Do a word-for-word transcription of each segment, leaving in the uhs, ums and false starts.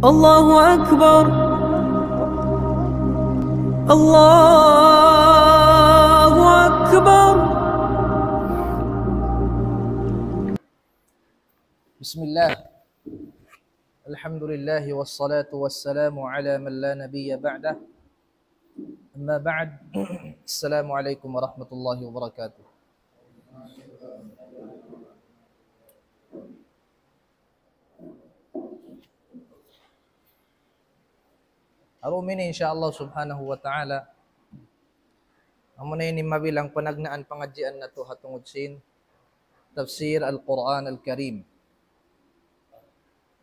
الله أكبر. الله أكبر. بسم الله. الحمد لله والصلاة والسلام على من لا نبي بعده. أما بعد. السلام عليكم ورحمة الله وبركاته. Aru mini, insya Allah subhanahu wa ta'ala, amuna ini mabilang panagnaan pangadjian natu' ha tungud sin tafsir Al-Quran Al-Karim.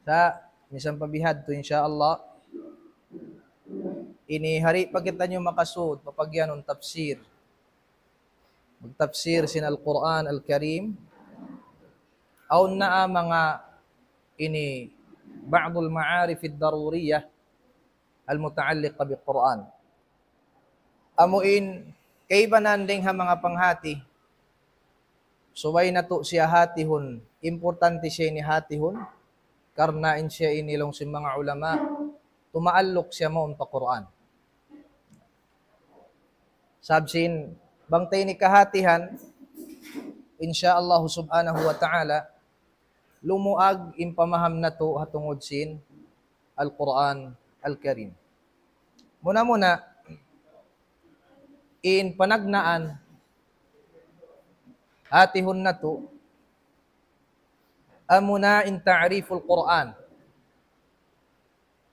Sa', misan pa bihadtu, insya Allah, ini hari pa kitaniyu makasud pa pag'iyanun tafsir. Magtafsir sin Al-Quran Al-Karim. Awn na manga ini بعض المعارف الضرورية المتعلقة بالقرآن. Amu in kaibanan dayng ha manga panghati, subay natu' siya hatihun, importante siya ini hatihun, karna' in siya ini laung sin manga ulama, tumaalluk siya mawn pa Qur'an. Sabab sin, bang ta ini kahatihan, insya Allah subhanahu wa ta'ala, lumuag in pamaham natu' ha tungud sin Al-Quran Al-Karim. Muna-muna, in panagnaan, hatihun natu', amuna in ta'riful Qur'an.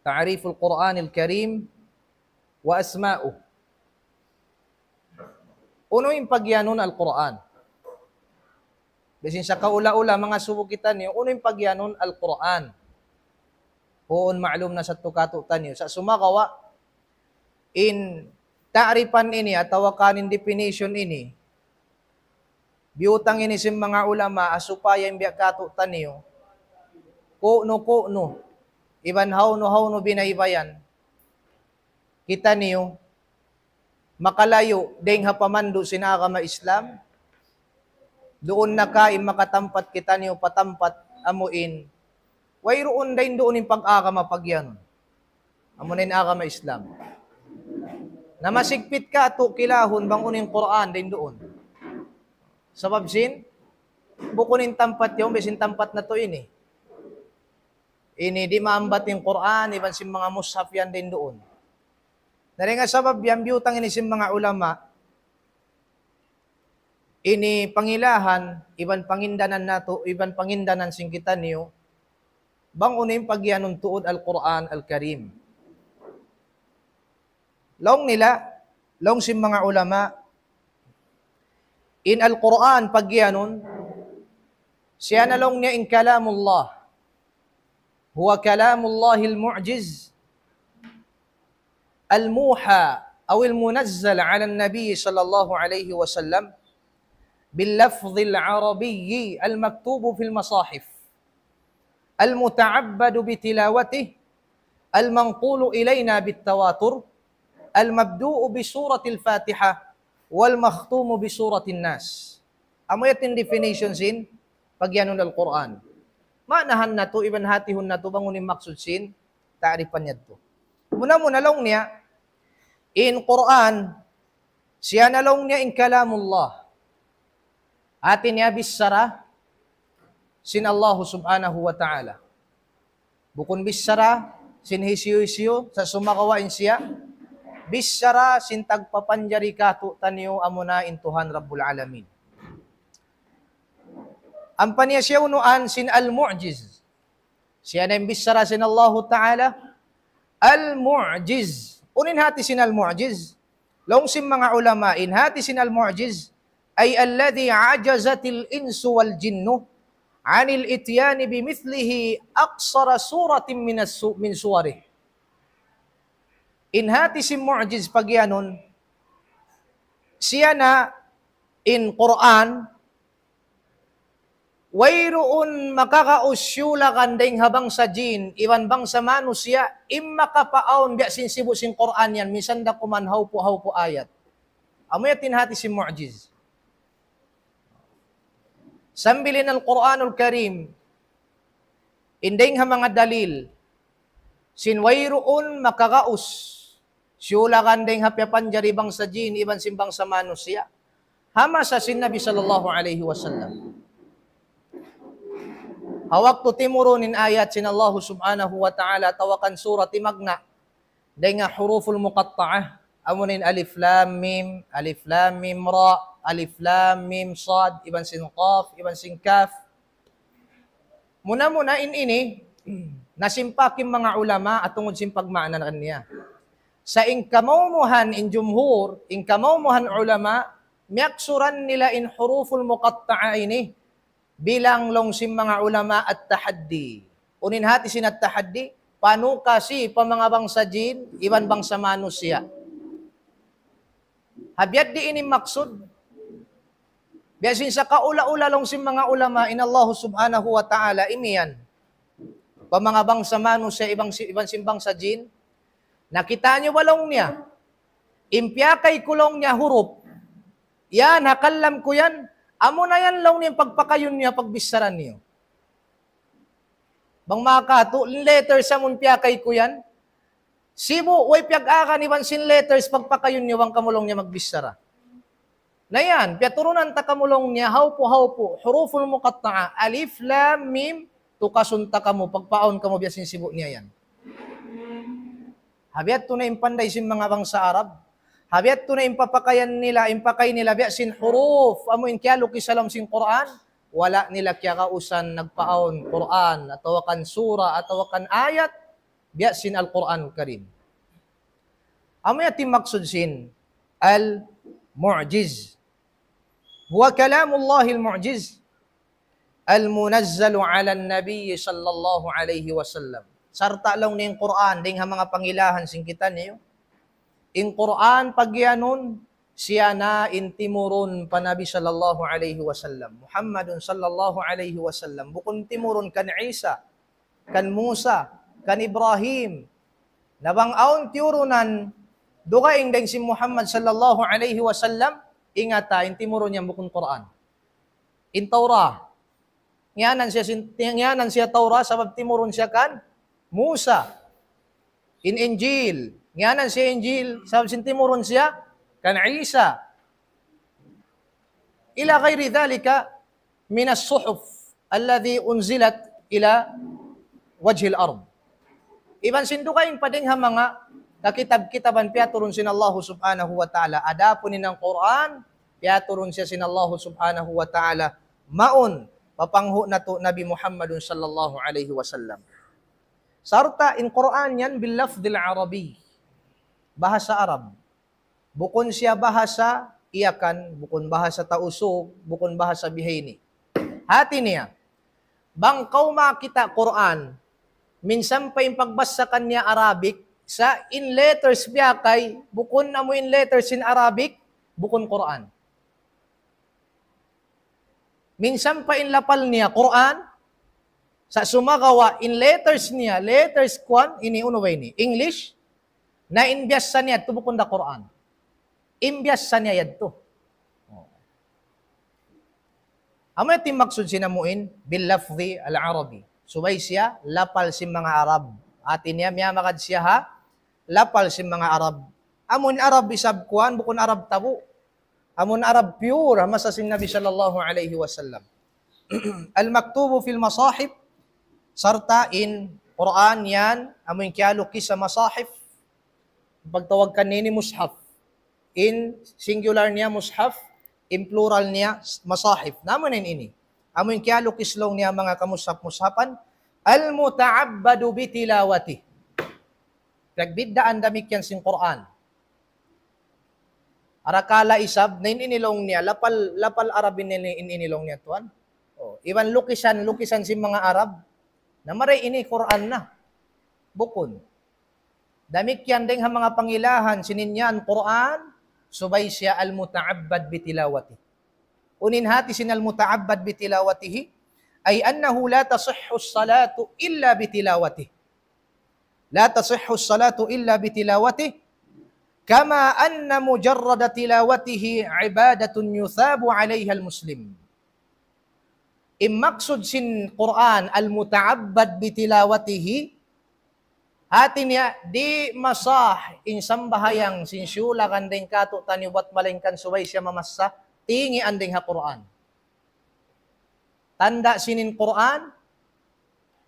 Ta'riful Qur'anil Karim wa asma'u. Unu in pag'iyanun Al-Qur'an? Bisan sa kaula-ula, manga subu kitaniyu, unu in pag'iyanun Al-Qur'an? Huun ma'lum na sa tukatu taniyu. Sa' sumagawa', in ta'rifan ini, atawa kan in definition ini, biyutang ini sin manga ulama, ha supaya in biya' katu taniyu, ku'nu-ku'nu, iban hawnu-hawnu binaybayan, kitaniyu, makalayu' dayng ha pamandu' sin agama Islam, duun na ka in makatampat kitaniyu pa tampat amu in wayruun dayn duun in pag-agama pag'iyanun. Amu na in agama Islam. Na masigpit katu' kilahun bang unu in Qur'an dayn duun. Sabab sin, bukun in tampat yaun, biya' sin tampat natu' ini. Ini di' maambat in Qur'an, iban sin manga mushaf yan dayn duun. Na dayn ha sabab yan biyutang ini sin manga ulama, ini pangilahan, iban pangindanan natu', iban pangindanan sin kitaniyu, bang unu in pag'iyanun tuud Al-Qur'an Al-Karim. Laung nila, laung sin manga ulama, in Al-Qur'an pag'iyanun, siya na laung niya in kalamullah. هو كلام الله المعجز الموحى أو المنزل على النبي صلى الله عليه وسلم باللفظ العربي المكتوب في المصاحف المتعبد بتلاوته المنقول إلينا بالتواتر المبدوء بسورة الفاتحة والمختوم بسورة الناس. Amu yan in definition sin pag'iyanun Al-Qur'an. Maanahan natu', iban hatihun natu', bang unu in maksud sin ta'rifan yadtu. Muna-muna laung niya, in Qur'an, siya na laung niya in kalamullah. Hati niya bichara sin Allah subhanahu wa ta'ala. Bukun bichara sin hisiyu-hisiyu, sa' sumagawa' in siya bichara sin tagpapanjari katu' taniyu amuna in Tuhan Rabbul Alamin. Ampa niya siya unuan sin Al-Mu'jiz. Siya na in bichara sin Allahu Ta'ala, Al-Mu'jiz. Unu in hati sin Al-Mu'jiz? Laung sin manga ulama, in hati sin Al-Mu'jiz, أي الذي عجزت الإنس والجن عن الإتيان بمثله أقصر سورة من السو-، من سوره. In hati sin mu'jiz pag'iyanun, siya na in Qur'an, wayruun makakaus siyulakan dayng ha bangsa jin, iban bangsa manusiya', in makapaawn biya' sin sibu' sin Qur'an yan, misan da kuman hawpu-hawpu ayat. Amu yan in hati sin mu'jiz. Sambil in Al-Qur'anul Karim, in dayng ha manga dalil, Sin wayruun makagaus. Siyulagan dayng ha piyapanjari bangsa jin, iban sin bangsa manusiya'. Ha masa sin Nabi sallallahu alayhi wasallam. Ha waktu timurun in ayat sin Allahu subhanahu wa ta'ala, atawa kan sura timagna', dayng ha huruful muqatta'ah, amu in alif lam mim, alif lam mim ra, alif lam mim sad, iban sin qaf, iban sin kaf. Muna-muna in ini, nasimpak in manga ulama, tungud sin pagmaana kaniya. Sa' in kamaumuhan, in jumhur, in kamaumuhan ulama, miyaksuran nila in huruful muqatta'a ini, bilang laung sin manga ulama at-tahaddi. Unu in hati sin at-tahaddi, panukasi pa manga bangsa jin, iban bangsa manusiya'. Ha biya' diin in maksud. Biya' sin sakaula-ula laung sin manga ulama, in Allahu subhanahu wa ta'ala imiyan pa manga bangsa manusiya' iban si-, iban sin bangsa jin. Nakita' niyu ba laung niya? In piyakay ku laung niya hurup. Yan, ha kalam ku yan. Amu na yan laung niya in pagpakayun niya, pagbichara niyu. Bang makatu', letters amun piyakay ku yan. Sibu', way piyag-agan iban sin letters pagpakayun niyu bang kamu laung niya magbichara. Na yan, piyaturunan ta kamu laung niya, hawpu'-hawpu', huruful muqatta'a, alif, lam, mim, tukasun ta kamu, pagpaawn kamu biya' sin sibu' niya yan. Ha biya' tu na in panday sin manga bangsa Arab. Ha biya' tu na in papakayan nila, in pakay nila, biya' sin huruf, amu in kiyalukis ha lawm sin Qur'an, wala' nila kiyagausan nagpaawn Qur'an, atawa kan sura, atawa kan ayat, biya' sin Al-Qur'an Karim. Amu yan in maksud sin al-mu'jiz. Huwa kalamullahil mu'jiz. Al-munazzalu ala nabi sallallahu alayhi wasallam. Sarta' laung niya in Qur'an, dayng ha manga pangilahan sin kitaniyu. In Qur'an pagiyanun, siya na in timurun pa Nabi sallallahu alayhi wasallam. Muhammadun sallallahu alayhi wasallam. Bukun timurun kan Isa, kan Musa, kan Ibrahim. Na bang awn tiyurunan, dugaing dayng sin Muhammad sallallahu alayhi wasallam, ingata, in timurun yan bukun Qur'an. In Taura. Ngiyanan siya sin-, ngiyanan siya Taura sabab timurun siya kan Musa. In Injil. Ngiyanan siya Injil sabab sin timurun siya kan Isa. Ila ghayri dhalika minas suhuf alladhi unzilat ila wajhil ard. Iban sin dugaing pa dayng ha manga kakitab-kitaban piyaturun sin Allahu subhanahu wa ta'ala. Adapun in Qur'an, piyaturun siya sin Allahu subhanahu wa ta'ala mawn pa panghu' natu' Nabi Muhammadun sallallahu alayhi wasallam. Sarta' in Qur'an yan bil lafdhil Arabi. Bahasa Arab. Bukun siya bahasa Yakan, bukun bahasa Tausug, bukun bahasa bihaini. Hati niya, bang kaw makakita' Qur'an, minsan pa in pagbasa kaniya Arabic, sa' in letters biya' kay, bukun amu in letters sin Arabic, bukun Qur'an. Minsan pa in lapal niya Qur'an, sa' sumagawa' in letters niya, letters kuwan, ini unu ba ini? English? Na in biyasa niya yadtu bukun da Qur'an. In biyasa niya yadtu. Amu yan in maksud sin amuin bil lafzi al-Arabi. Subay siya lapal sin manga Arab. Hati niya, miyamagad siya ha lapal sin manga Arab. Amun Arab isab kuwan, bukun Arab tabu'. Amun Arab pure, ha masa sin Nabi sallallahu alayhi wasallam. Al-maktubu fil masahif, sarta' in Qur'an yan, amun kiyalukis ha masahif, pagtawag kaniya ini mushaf. In singular niya mushaf, in plural niya masahif. Na amu in ini. Amun kiyalukis laung niya manga kamushaf-mushapan, al-muta'abbadu bitilawati. Pagbiddaan damikkiyan sin Qur'an. Arakala' isab, na in ini laung niya, lapal, lapal Arab in ini, in ini laung niya tuwan. Oh, iban lukisan, lukisan sin manga Arab. Na mari ini Qur'an na. Bukun. Damikkiyan dayng ha manga pangilahan sin in yan Qur'an, subay siya al-muta'abbad bitilawati. Unu in hati sin al-muta'abbad bitilawatihi, ay annahu la tasihhu salatu illa bitilawatihi. La tasihhu salatu illa bitilawatihi, kama anna mujarrada tilawatihi ibadatun yuthabu alayha al-muslim. In maksud sin Qur'an, al-muta'abbad bitilawatihi, Hati niya, di' masah in sambahayang sin siyulakan dayn kātu'niyu bat malaingkan subay siya mamassa, tingian dayn ha Qur'an. Tanda' sin in Qur'an,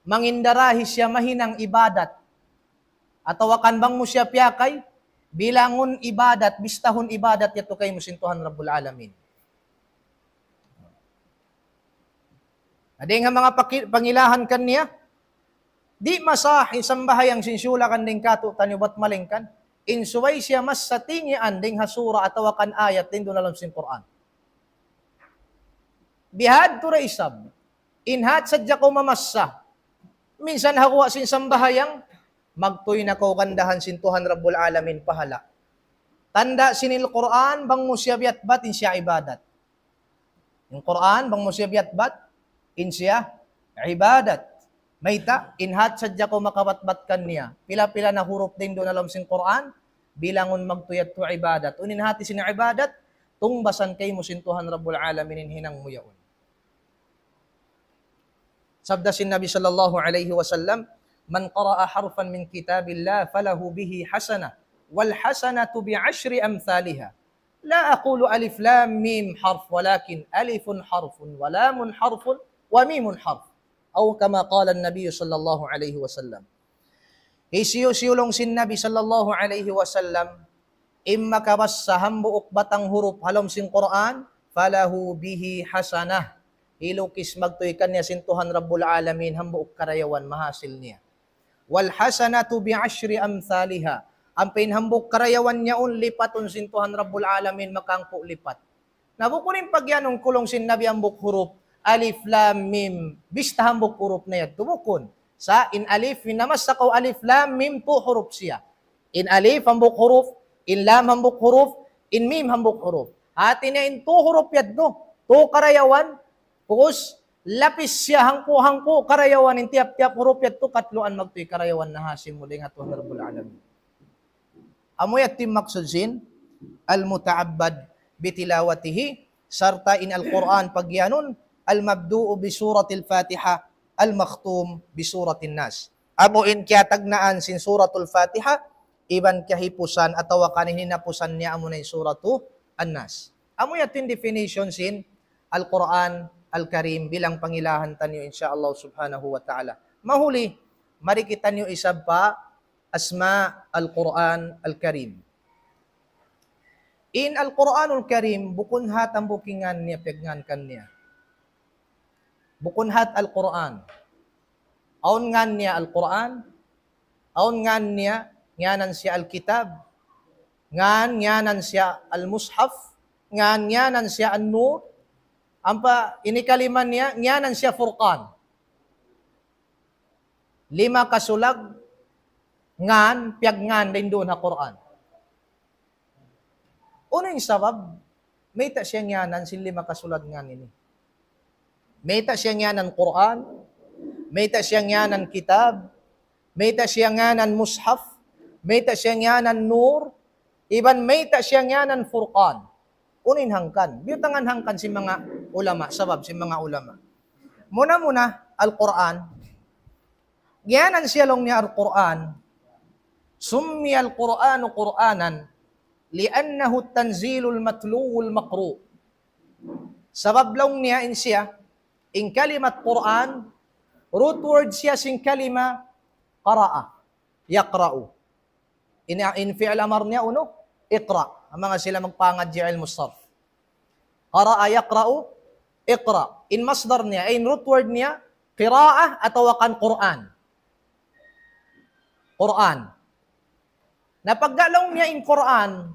mangindarahi siya mahinang ibadat. Atawa kan bang mu siya piyakay, bilangun ibadat, bistahun ibadat yadtu kaymu sin Tuhan Rabbul Alamin. Na dayn ha manga paki-, pangilahan kaniya, di' masah in sambahayang sin siyulakan dayn kātu'niyu bat malaingkan in subay siya massa tingian dayn ha sura atawa kan ayat dayn duun ha lawm sin Qur'an. Bihadtu da isab. In hat sadja kaw mamassa, minsan ha guwa' sin sambahayang, magtuy na kaw gandahan sin Tuhan Rabbul Alamin pahala'. Tanda' sin Qur'an, bang mu siya biyatbat, in siya ibadat. In Qur'an, bang mu siya biyatbat, in siya ibadat. Mayta', in hat sadja kaw makabatbat kaniya, pila-pila na hurup dayn duun ha lawm sin Qur'an, bilangun magtuy yadtu ibadat. Unu in hati sin ibadat, tungbasan kaymu sin Tuhan Rabbul Alamin in hinang mu yaun. Sabda sin Nabi sallallahu alayhi wasallam, من قرأ حرفا من كتاب الله فله به حسنة والحسنة بعشر أمثالها. لا أقول ألف لام ميم حرف ولكن ألف حرف ولام حرف وميم حرف. أو كما قال النبي صلى الله عليه وسلم. Hisiyu-siyu laung sin Nabi sallallahu alayhi wasallam, in makabassa hambuuk batang hurup ha lawm sin Qur'an, فله به حسنة. Hilukis magtuy kaniya sin Tuhan Rabbul Alamin, hambuuk karayawan mahasil niya. والحسنة بعشر أمثالها. Ampa in hambuuk karayawan yaun lipatun sin Tuhan Rabbul Alamin, makahangpu' lipat. Na bukun in pagiyanun ku laung sin Nabi hambuuk hurup, alif, lam, mim, bista hambuuk hurup na yadtu, bukun. Sa' in alif, in namassa kaw alif, lam, mim, tū hurup siya. In alif hambuuk hurup, in lam hambuuk hurup, in mim hambuuk hurup. Hati niya in tū hurup yadtu, tū karayawan, pus lapis siya hangpu'-hangpu' karayawan in tiyap-tiyap hurup yadtu, katluan magtuy karayawan na hasil mu dayn ha Tuhan Rabbul Alamin. Amu yadtu in maksud sin المتعبد بتلاوته, sarta' in Al-Qur'an pagiyanun, المبدوء بسورة الفاتحة المختوم بسورة الناس. Amu in kiyatagnaan sin Suratul Fatiha, iban kahipusan atawa kan in hinapusan niya amuna in Suratu An-Nas. Amu yadtu in definition sin Al-Qur'an Al-Karim bilang pangilahan taniyu, insya Allah subhanahu wa ta'ala. Mahuli, mari kitaniyu isab pa asma Al-Qur'an Al-Karim. In Al-Qur'anul Karim, bukun hat hambuuk in ngan niya, piyagngan kaniya. Bukun hat Al-Qur'an. Awn ngan niya Al-Qur'an, awn ngan niya, ngiyanan siya Al-Kitab, ngan, ngiyanan siya Al-Mushaf, ngan, ngiyanan siya An-Nur, ampa ini kalima niya, ngiyanan siya Furqan. Lima kasulag ngan, piyagngan dayn duun ha Qur'an. Unu in sabab? Mayta' siya ngiyanan sin lima kasulag ngan ini? Mayta' siya ngiyanan Qur'an? Mayta' siya ngiyanan kitab? Mayta' siya ngiyanan mushaf? Mayta' siya ngiyanan nur? Iban mayta' siya ngiyanan Furqan? Unu in hangkan? Biyutangan hangkan sin manga ulama, sabab sin manga ulama. Muna-muna, Al-Qur'an. Ngiyanan siya laung niya Al-Qur'an. سمي القرآن قرآنا لأنه التنزيل المتلو المقروء. Sabab laung niya in siya, in kalimat Qur'an, root word siya sin kalima qara'a, yaqra'u. In, in fi'il amar niya unu? Iqra. Amu in manga sila magpangadji' ilmu sarf. Qara'a yaqra'u, iqra. In masdar niya, in root word niya, qira'ah atawa kan Qur'an. Qur'an. Na pagga laung niya in Qur'an,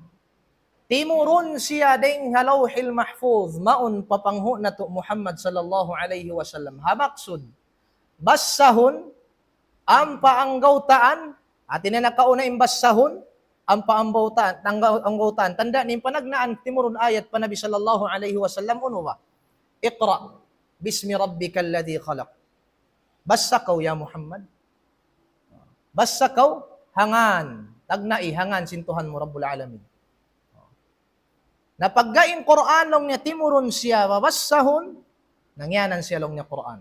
timurun siya dayn ha Lawhil Mahfuz, mawn pa panghu' natu' Muhammad sallallahu alayhi wasallam. Ha maksud, bassahun, ampa anggawtaan, hati niya nakauna in bassahun, ampa anggawtaan, anggaw-, anggawtaan. Tanda' niya in panagnaan, timurun ayat pa Nabi sallallahu alayhi wasallam, unu ba? اقرأ باسم ربك الذي خلق. Bassa kaw, ya Muhammad. Bassa kaw, ha ngan, tagnai, ha ngan sin Tuhan mu Rabbul Alamin. Na pagga in Qur'an laung niya timurun siya, babassahun, na ngiyanan siya laung niya Qur'an.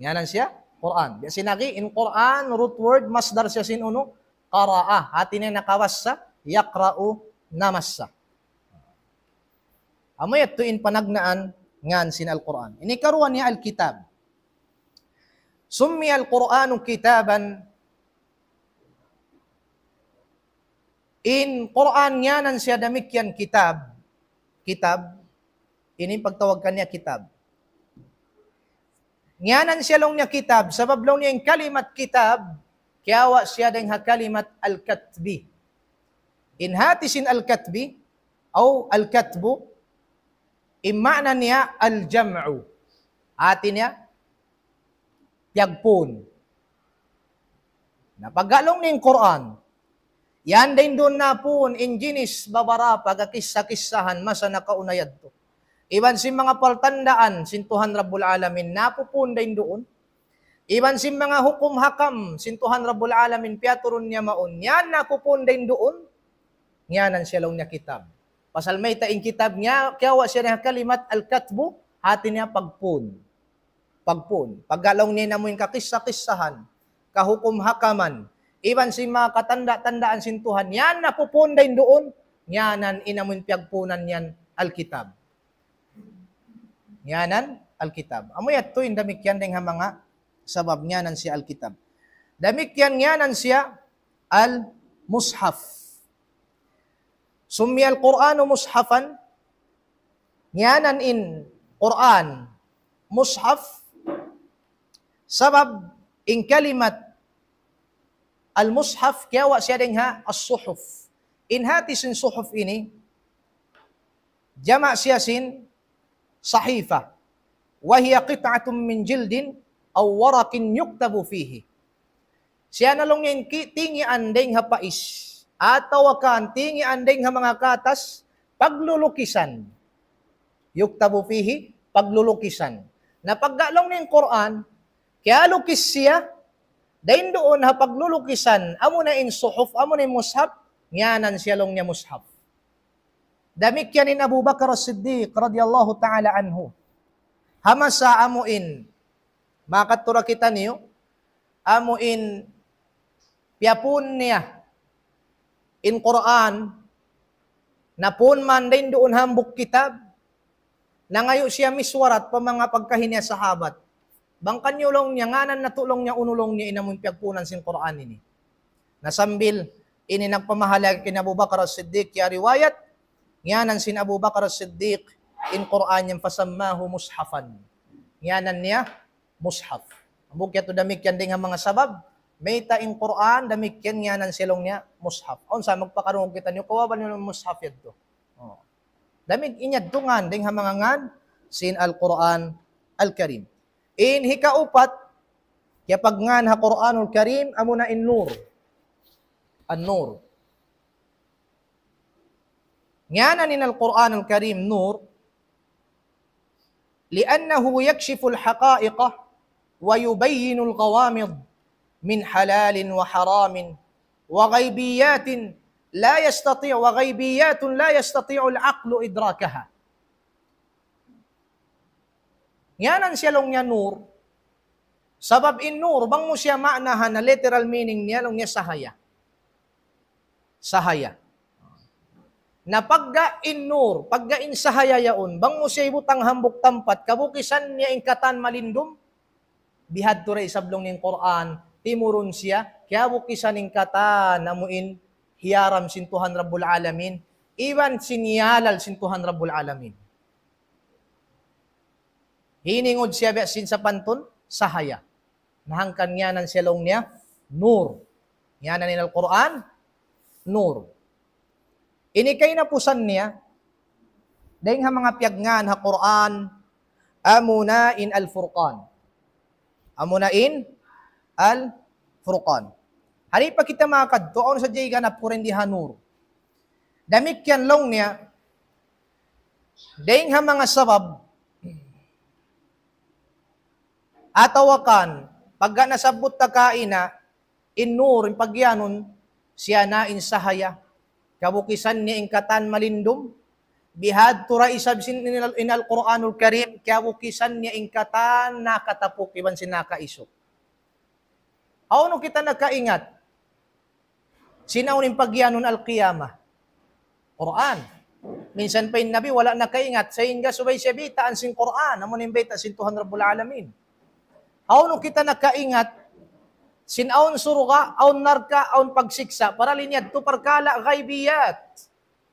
Ngiyanan siya Qur'an. Biya' sin agi, in Qur'an, root word, masdar siya sin unu, qara'a. Hati niya nakabassa, yaqra'u, namassa. Amu yadtu in panagnaan ngan sin Al-Qur'an. Ini karuwa niya Al-Kitab. سمي القرآن كتابا. In Qur'an ngiyanan siya damikkiyan kitab. Kitab. Ini pagtawag kaniya kitab. Ngiyanan siya laung niya kitab, sabab laung niya in kalimat kitab, kiyawa' siya dayn ha kalimat al-katbi. In hati sin al-katbi, aw al-katbu, in maana niya al-jam'u. Hati niya, piyagpun. Na pagga laung niya in Qur'an, yan dayn duun napun in jinis babarapa kakissa-kissahan masa nakauna yadtu. Iban sin manga paltandaan sin Tuhan Rabbul Alamin, napupun dayn duun. Iban sin manga hukum hakam sin Tuhan Rabbul Alamin, piyaturun niya mawn. Yan napupun dayn duun, ngiyanan siya laung niya kitab. Pasal mayta' in kitab niya, kiyawa' siya dayn ha kalimat al-katbu, hati niya pagpun. Pagpun. Pagga laung niya in amu in kakissa-kissahan, kahukum-hakaman, iban sin manga katanda-tandaan sin Tuhan, yan napupun dayn duun, ngiyanan in amu in piyagpunan yan al-kitab. Ngiyanan al-kitab. Amu yadtu in damikkiyan dayn ha manga sabab ngiyanan siya al-kitab. Damikkiyan ngiyanan siya al-mushaf. سمي القرآن مصحفا, ngiyanan in Qur'an mushaf, sabab in kalimat al-mushaf kiyawa' siya dayn ha as-suhuf. In hati sin suhuf ini, jama' siya sin sahifa. وهي قطعة من جلد أو ورق يكتب فيه. Siya na laung in ki-, tingian dayn ha pais, atawa kan tingian dayn ha manga katas, paglulukisan. يكتب فيه, paglulukisan. Na pagga laung in Qur'an, kiyalukis siya, dayn duun ha paglulukisan, amu na in suhuf, amu na in mushaf, ngiyanan siya laung niya mushaf. Damikkiyan in Abu Bakar As-Siddiq radiyallahu ta'ala anhu. Ha masa amu in, makadtu ra kitaniyu, amu in piyapun niya in Qur'an, napun man dayn duun hambuuk kitab, nangayu' siya misuwarat pa manga pagkahi niya sahabat. Bang kaniyu laung niya, nganan natu' laung niya, unu laung niya in amu in piyagpunan sin Qur'an ini. Na sambil ini nagpamahalagay kan Abu Bakar As-Siddiq, kiyariwayat, ngiyanan sin Abu Bakar As-Siddiq in Qur'an yan, فسماه مصحفا. Ngiyanan niya mushaf. Hambuuk yadtu damikkiyan dayn ha manga sabab, mayta' in Qur'an, damikkiyan ngiyanan siya laung niya mushaf. Awn sa magpakarungug kitaniyu, kawawa niyu in mushaf yadtu. Oh. Damikkiyan yadtu ngan dayn ha manga ngan sin Al-Qur'an Al-Karim. In hikaupat, kiyapagngan ha Qur'anul Karim, amu na in Nur. An-Nur. Ngiyanan in Al-Qur'anul Karim Nur, لأنه يكشف الحقائق ويبين الغوامض من حلال وحرام وغيبيات لا يستطيع، وغيبيات لا يستطيع العقل إدراكها. Ngiyanan siya laung niya nur. Sabab in nur, bang mu siya maanahan na literal meaning niya, laung niya sahaya. Sahaya. Na pagga in nur, pagga in sahaya yaun, bang mu siya hibutang hambuuk tampat, kabukisan niya in katan malindum, bihadtu ra isab laung in Qur'an, timurun siya, kiyabukisan in katan, amu in hiyaram sin Tuhan Rabbul Alamin, iban sin iyalal sin Tuhan Rabbul Alamin. Hiningud siya biya' sin sapantun, sahaya. Na hangkan ngiyanan siya laung niya, nur. Ngiyanan in Al-Qur'an, nur. Ini kahinapusan niya, dayn ha manga piyagngan ha Qur'an, amu na in Al-Furqan. Amu na in Al-Furqan. Hari pa kita makadtu, awn sadja higanap ku rin di ha nur. Damikkiyan laung niya, dayn ha manga sabab, atawa kan, pagka nasabbut ta kaina, in nur, in pagiyanun, siya na in sahaya. Kabukisan niya in katan malindum, bihadtu ra isab sin in Al-, in Al-Qur'anul Karim, kabukisan niya in katan nakatapuk iban sin nakaisuk. Hawnu kita nakaingat sin awn in pagiyanun al-qiyamah? Qur'an. Minsan pa in Nabi wala' nakaingat, sahingga subay siya bitaan sin Qur'an, amu in bayta' sin Tuhan Rabbul Alamin. Hawnu kita nakaingat sin awn surga', awn narka', awn pagsiksa', parkala' ini yadtu parkala' ghaibiyat.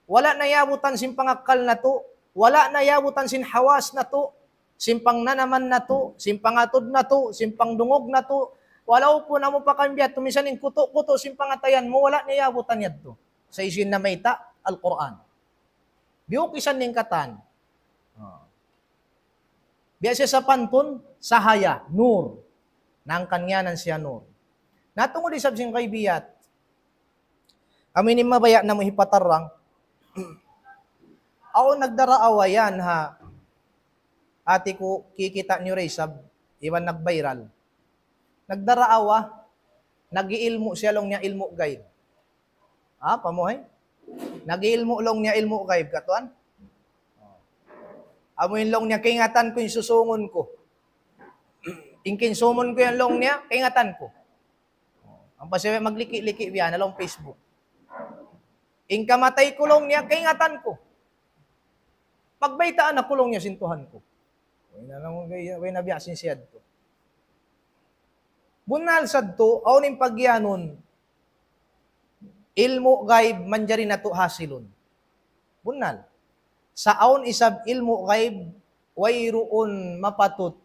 Wala' na iyabutan sin pangakkal natu', wala' na iyabutan sin hawas natu', sin pangnanaman natu', sin pangatud natu', sin pangdungug natu', walaupun amu pa kan biya' tumisan in kutu'-kutu' sin pangatayan mu, wala' na iyabutan yadtu. Sa' hisiyu in namayta'? Al-Qur'an. Biyukisan in katan. Ah. Biya' siya sapantun, sahaya, nur. Hangkan ngiyanan siya nur. Na tungud isab sin ghaibiyat. Amu ini in mabaya' namu' hipatarrang. Awn nagdaraawa yan ha. Hati ku kikita' niyu da isab, iban nag-viral. Nagdaraawa, nag-iilmu' siya laung niya ilmu' ghaib. Ha, pamuhay? Nag-iilmu' laung niya ilmu' ghaib, katuan? Amu in laung niya kaingatan ku in susungun ku. In kinsumun ku yan laung niya, kaingatan ku. Ampa siya magliki-liki biya' na laung Facebook. In kamatay ku laung niya, kaingatan ku. Pagbaytaan aku laung niya sin Tuhan ku. Way na laung, way, way na biya' sin siya yadtu. Bunnal sadtu, awn in pagiyanun, ilmu' ghaib manjari natu' hasilun. Bunnal. Sa' awn isab ilmu' ghaib, wayruun mapatut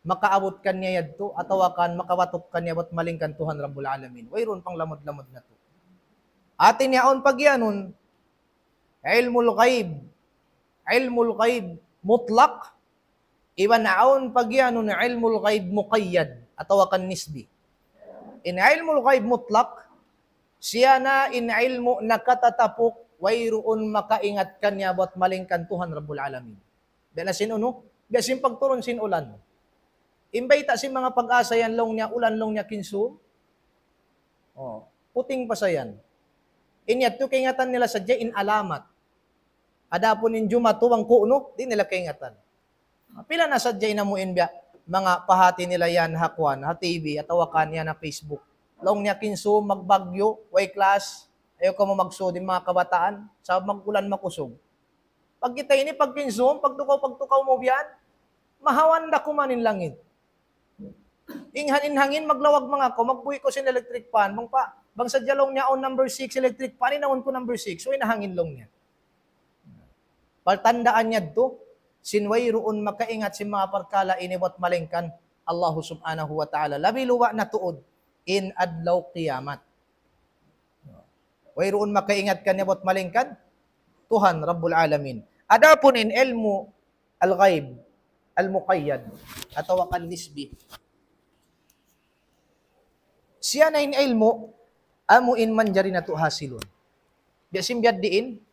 makaabut kaniya yadtu, atawa kan makabatuk kaniya bat malaingkan Tuhan Rabbul Alamin. Wayruun panglamud-lamud natu'. Hati niya awn pagiyanun, ilmul ghaib, ilmul ghaib mutlaq, iban awn pagiyanun ilmul ghaib muqayyad, atawa kan nisbi. In ilmul ghaib mutlaq, siya na in ilmu' nakatatapuk, wayruun makaingat kaniya bat malaingkan Tuhan Rabbul Alamin. Biya' na sin unu, biya' sin pagturun sin ulan. In bayta' sin manga pag-asa yan laung niya, ulan laung niya kinsum. Oh, puting pa sa yan. In yadtu kaingatan nila sadja in alamat. Adapun in jumatu bang ku'nu, di' nila kaingatan. Pila na sadja in amu in biya', manga pahati nila yan ha kuwan, ha T V, atawa kan yan ha Facebook. Laung niya kinsum, magbagyu, way class, ayaw kamu magsud in manga kabataan, sabab mag-ulan makusug. Pagkita' ini, pagkinsum, pagtukaw, pagtukaw mu biya' yan, mahawan da kuman in langit. In han-, in hangin maglawag manga aku, magbuhi' ku sin electric fan. Bang pa, bang sadja laung niya awn number six electric fan, hinangun ku number six. So, in hangin laung niya. Pagtandaan niya yadtu, sin wayruun makaingat sin manga parkala' ini bat malaingkan Allahu Subhanahu wa Ta'ala. Labi luba' na tuud in adlaw kiyamat. Wayruun makaingat kaniya bat malaingkan Tuhan Rabbul Alamin. Adapun in ilmu' al-ghaib, al-muqayyad, atawa kan nisbi. Siya na in ilmu', amu in manjari natu' hasilun. Biya' sin biya' diin,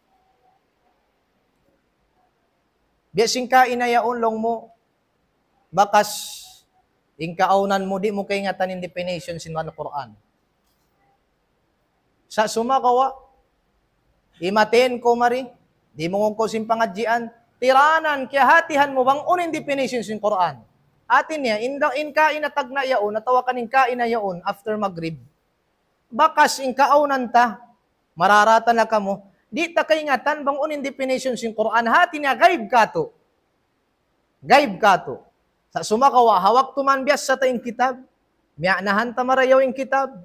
biya' sin kaina yaun laung mu, bakas in kaawnan mu, di' mu kaingatan in definition sin Al-Qur'an. Sa' sumagawa', imaten ku mari, dimungug ku sin pangadjian, tiranan, kiyahatihan mu bang unu in definition sin Qur'an. Hati niya, in, in kaina tagna' yaun, atawa kan in kaina yaun, after Maghrib. Bakas in kaawnan ta, mararata na kamu, di' ta kaingatan bang unu in definition sin Qur'an, hati niya ghaib katu'. Ghaib katu'. Sa' sumagawa', ha waktu man biyassa ta in kitab, miya'nahan ta marayaw in kitab,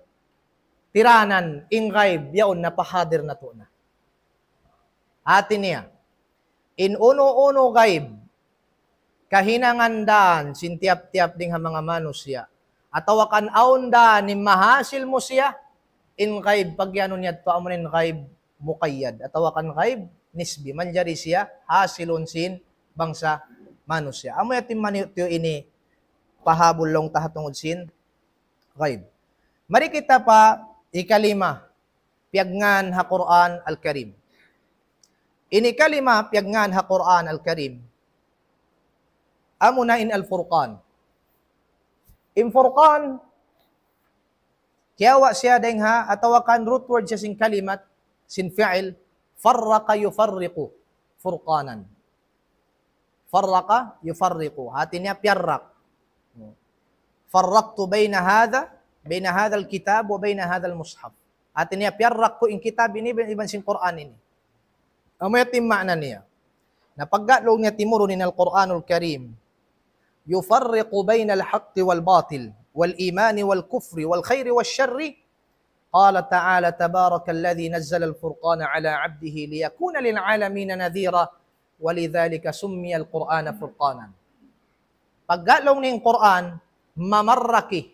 tiranan, in ghaib, yaun napahadir natu' na. Hati niya, in unu-unu ghaib, kahinangan dan sin tiyap-tiyap dayn ha manga manusiya', atawa kan awn dan in mahasil mu siya, in ghaib, pagiyanun niya yadtu amu in ghaib muqayyad, atawa kan ghaib nisbi, manjari siya hasilun sin bangsa manusiya'. Amu yadtu in maniyu'-tiyu' ini pahabul laung ta ha tungud sin ghaib. Mari kita pa ikalima, piyagngan ha Qur'an Al-Karim. Ini kalima piyagngan ha Qur'an Al-Karim, amuna in Al-Furqan. In Furqan, kiyawa' siya dayn ha, atawa kan root word siya sin kalimat, sin fi'il, farraqa yufarriqu, furqanan. Farraqa yufarriqu. Hati niya piyarrak. Farraqtu bayna hadha بين هذا الكتاب وبين هذا المصحف. Hati niya, piyarrak ku in kitab ini iban, iban sin Qur'an ini. Amu yadtu in maana niya. Na pagga laung niya timurun in Al-Qur'anul Karim, يفرق بين الحق والباطل، والإيمان والكفر، والخير والشر. قال تعالى: تبارك الذي نزل الفرقان على عبده ليكون للعالمين نذيرا، ولذلك سمي القرآن فرقانا. Pagga laung niya in Qur'an, mamarraki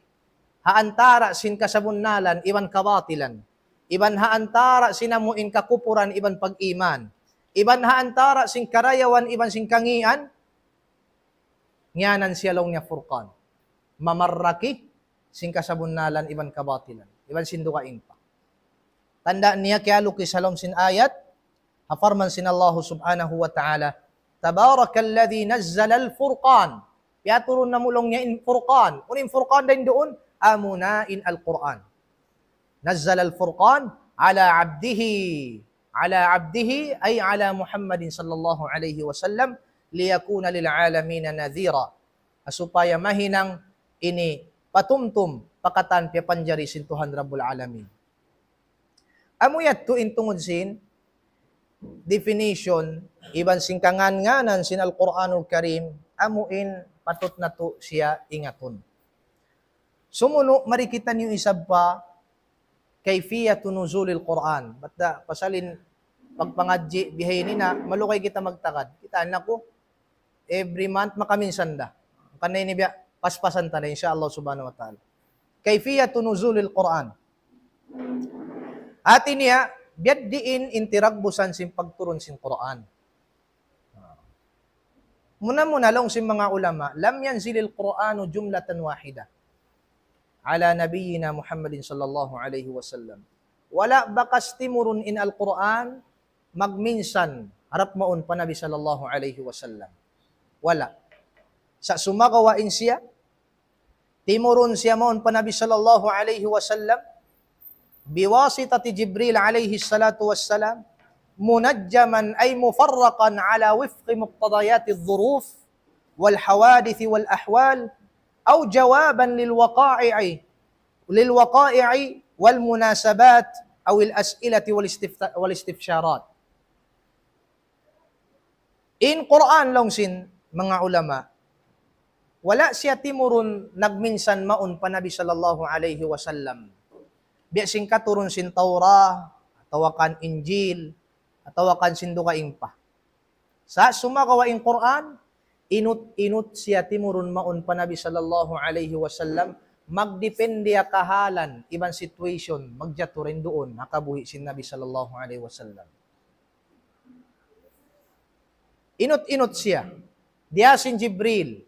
ha antara' sin kasabunnalan iban kabatilan, iban ha antara' sin amu in kakupuran iban pag-iman, iban ha antara' sin karayawan iban sin kangian, ngiyanan siya laung niya Furqan. Mamarraki sin kasabunnalan iban kabatilan, iban sin dugaing pa. Tanda' niya kiyalukis ha lawm sin ayat, ha parman sin Allah Subhanahu wa Ta'ala, تبارك الذي نزل الفرقان. Piyaturun na mu laung niya in Furqan. Unu in Furqan dayn duun? Amuna in Al-Qur'an. نزل الفرقان على عبده، على عبده أي على محمد صلى الله عليه وسلم، ليكون للعالمين نذيرا. Supaya mahinang ini patumtum pa katan piyapanjari sin Tuhan Rabbul Alamin. Amu yadtu in tungud sin definition iban sin kangan-nganan sin Al-Qur'anul Karim, amu in patut natu' siya ingatun. Sumunu', mari kitaniyu isab pa كيفية نزول القرآن. Bat da, pasal in pagpangadji' bihaini na, malugay kita magtagad. Kita' na ku, every month, makaminsan da. Karna' ini biya', paspasan ta na, insya Allah subhanahu wa ta'ala. كيفية نزول القرآن. Hati niya, biya' diin in tiragbusan sin pagturun sin Qur'an. Muna-muna laung sin manga ulama, لم ينزل القرآن جملة واحدة على نبينا محمد صلى الله عليه وسلم. Wala' bakas timurun in Al-Qur'an magminsan harap mawn pa Nabi sallallahu alayhi wasallam. Wala'. Sa' sumagawa' in siya, timurun siya mawn pa Nabi sallallahu alayhi wasallam بواسطة جبريل عليه الصلاة والسلام، منجما أي مفرقا على وفق مقتضيات الظروف والحوادث والأحوال، أو جوابا للوقائع، للوقائع والمناسبات أو الأسئلة والاستفت-، والاستفسارات. In Qur'an laung sin manga ulama, wala' siya timurun nagminsan mawn pa Nabi sallallahu alayhi wasallam. Biya' sin katurun sin Tawrah, atawa kan Injil, atawa kan sin dugaing pa. Sa' sumagawa' in Qur'an, inut-inut siya timurun mawn pa Nabi sallallahu alayhi wasallam, magdepende ha kahalan, iban situation, magjatu dayn duun, ha kabuhi' sin Nabi sallallahu alayhi wasallam. Inut-inut siya. Diyā sin Jibril.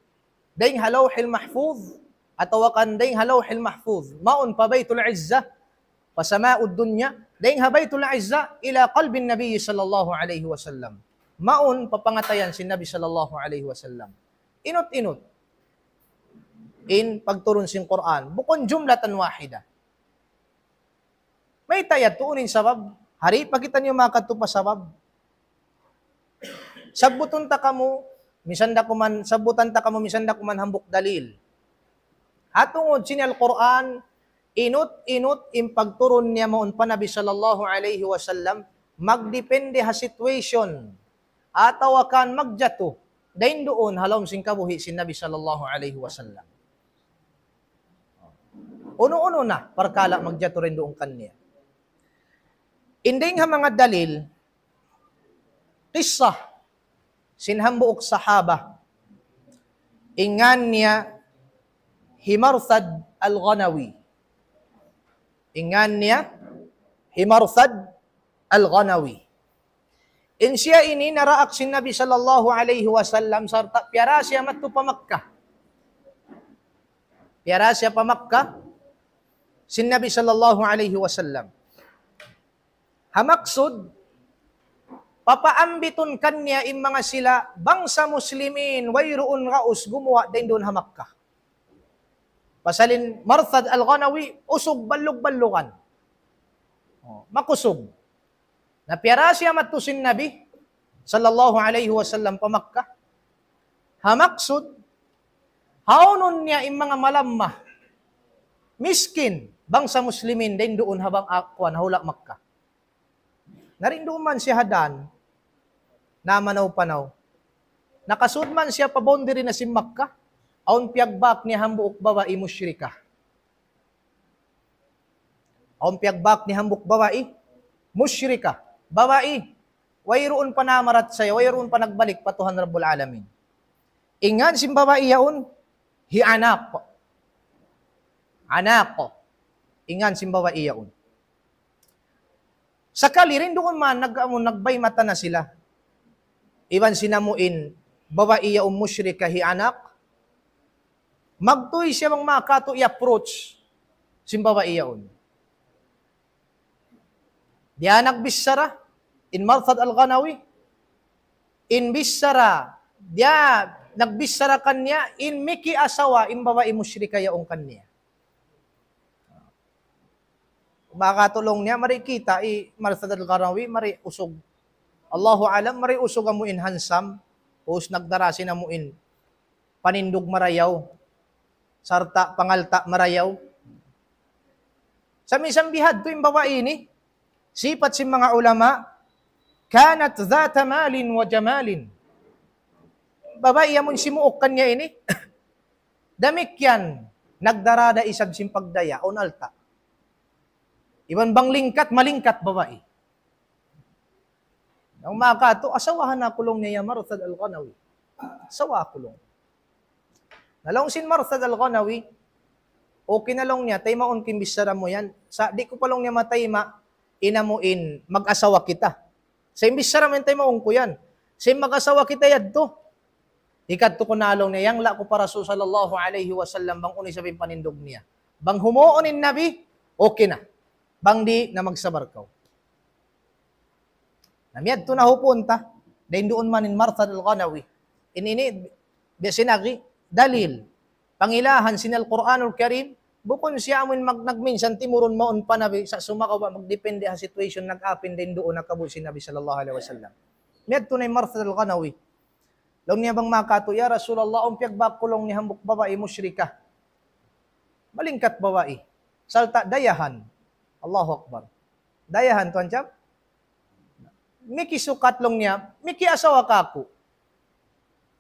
Dayn ha Lawhil Mahfuz, atawa kan dayn ha Lawhil Mahfuz. Mawn pa Baytul Izzah, pa sama'ud dunya, dayn ha Baytul Izzah, ila qalbin Nabi sallallahu alayhi wasallam. Mawn pa pangatayan sin Nabi sallallahu alayhi wasallam. Inut-inut. In pagturun sin Qur'an. Bukun jumlatan wahida. Mayta' yadtu, unu in sabab? Hari pa kitaniyu makadtu pa sabab. Sabbutun ta kamu, minsan da kuman, sabbutan ta kamu, minsan da kuman hambuuk dalil. Ha tungud sin Al-Qur'an, inut-inut in pagturun niya mawn pa Nabi sallallahu alayhi wasallam, magdepende ha situation, atawa kan magjatu, dayn duun ha lawm sin kabuhi' sin Nabi sallallahu alayhi wasallam. Unu-unu na parkala' magjatu dayn duun kaniya. In dayng ha manga dalil, kissa sin hambuuk sahaba, in ngan niya hi Marthad Al-Ghanawi. In ngan niya hi Marthad Al-Ghanawi. In siya ini naraak sin Nabi sallallahu alayhi wasallam sarta' piyarā siya madtu pa Makkah. Piyarā siya pa Makkah sin Nabi sallallahu alayhi wasallam. Ha maksud, papaambitun kaniya in manga sila bangsa Muslimin, wayruun gaus gumuwa' dayn duun ha Makkah. Pasal in Marthad Al-Ghanawi, usug ballug-ballugan. Oh, makusug. Na piyarā siya madtu sin Nabi, sallallahu alayhi wasallam, pa Makkah. Ha maksud, haunun niya in manga malamma. miskin, bangsa Muslimin, dayn duun ha bang-, ah, kuwan, ha hula' Makkah. Na dayn duun man siya ha dan, namanaw-panaw. Nakasud man siya pa boundary na sin Makkah, awn piyagbak niya hambuuk babai mushrikah. Awn piyagbak niya hambuuk babai mushrikah. Babai, wayruun pa namarachaya, wayruun pa nagbalik pa Tuhan Rabbul Alamin. In ngan sin babai yaun, hi Anaq. Anaq. In ngan sin babai yaun. Sakali dayn duun man, nag-, amun nagbaymata na sila. Iban sin amuin, babai yaun mushrikah hi Anaq. Magtuy siya bang makatu' i-approach sin babai yaun. Diya nagbichara in Marthad Al-Ghanawi, in bichara, diya nagbichara kaniya, in mikiasawa in babai mushrikah yaun kaniya. Makatu' laung niya, mari kita' hi Marthad Al-Ghanawi, mari usug. Allahu alam, mari usug amuin handsome, us nagdara sin amuin panindug marayaw, sarta' pangalta' marayaw. Sa' minsan bihadtu in babai ini, sipat sin manga ulama, كانت ذات مال وجمال. Babai amun simuuk kaniya ini, damikkiyan, nagdara da isab sin pagdaya, awn alta'. Iban bang lingkat, malingkat babai. Bang makatu', asawahan aku laung niya hi Marthad Al-Ghanawi. Asawa aku laung. Na laung sin Marthad Al-Ghanawi, okay na laung niya, taymaun ku in bichara mu yan. Sa' di' ku pa laung niya matayma', in amuin, mag-asawa kita. Sa' in bichara mu yan, taymaun ku yan. Sa' in mag-asawa kita yadtu. Hikadtu ku na laung niya, yangla' ku pa Rasul sallallahu alayhi wasallam, bang unu isab in panindug niya. Bang humuun in Nabi, okay na. Bang di' na, magsabar kaw. Na miyadtu na hu punta, dayn duun man in Marthad Al-Ghanawi. In ini, biya' sin agi, dalil. Pangilahan sin Al-Qur'anul Karim, bukun siya amun mag-, nagminsan timurun mawn pa Nabi, sa' sumagawa' magdepende ha situation nag-apin dayn duun nakabu' sin Nabi sallallahu alayhi wasallam. Miyadtu na in Marthad Al-Ghanawi. Laung niya bang makatu', "Ya Rasulullah, awn piyagbak ku laung niya hambuuk babai mushrikah. Malingkat babai. Sarta' dayahan." Allahu Akbar. Dayahan, Tuan Cham. Mikisukat laung niya, mikiasawa kāku'.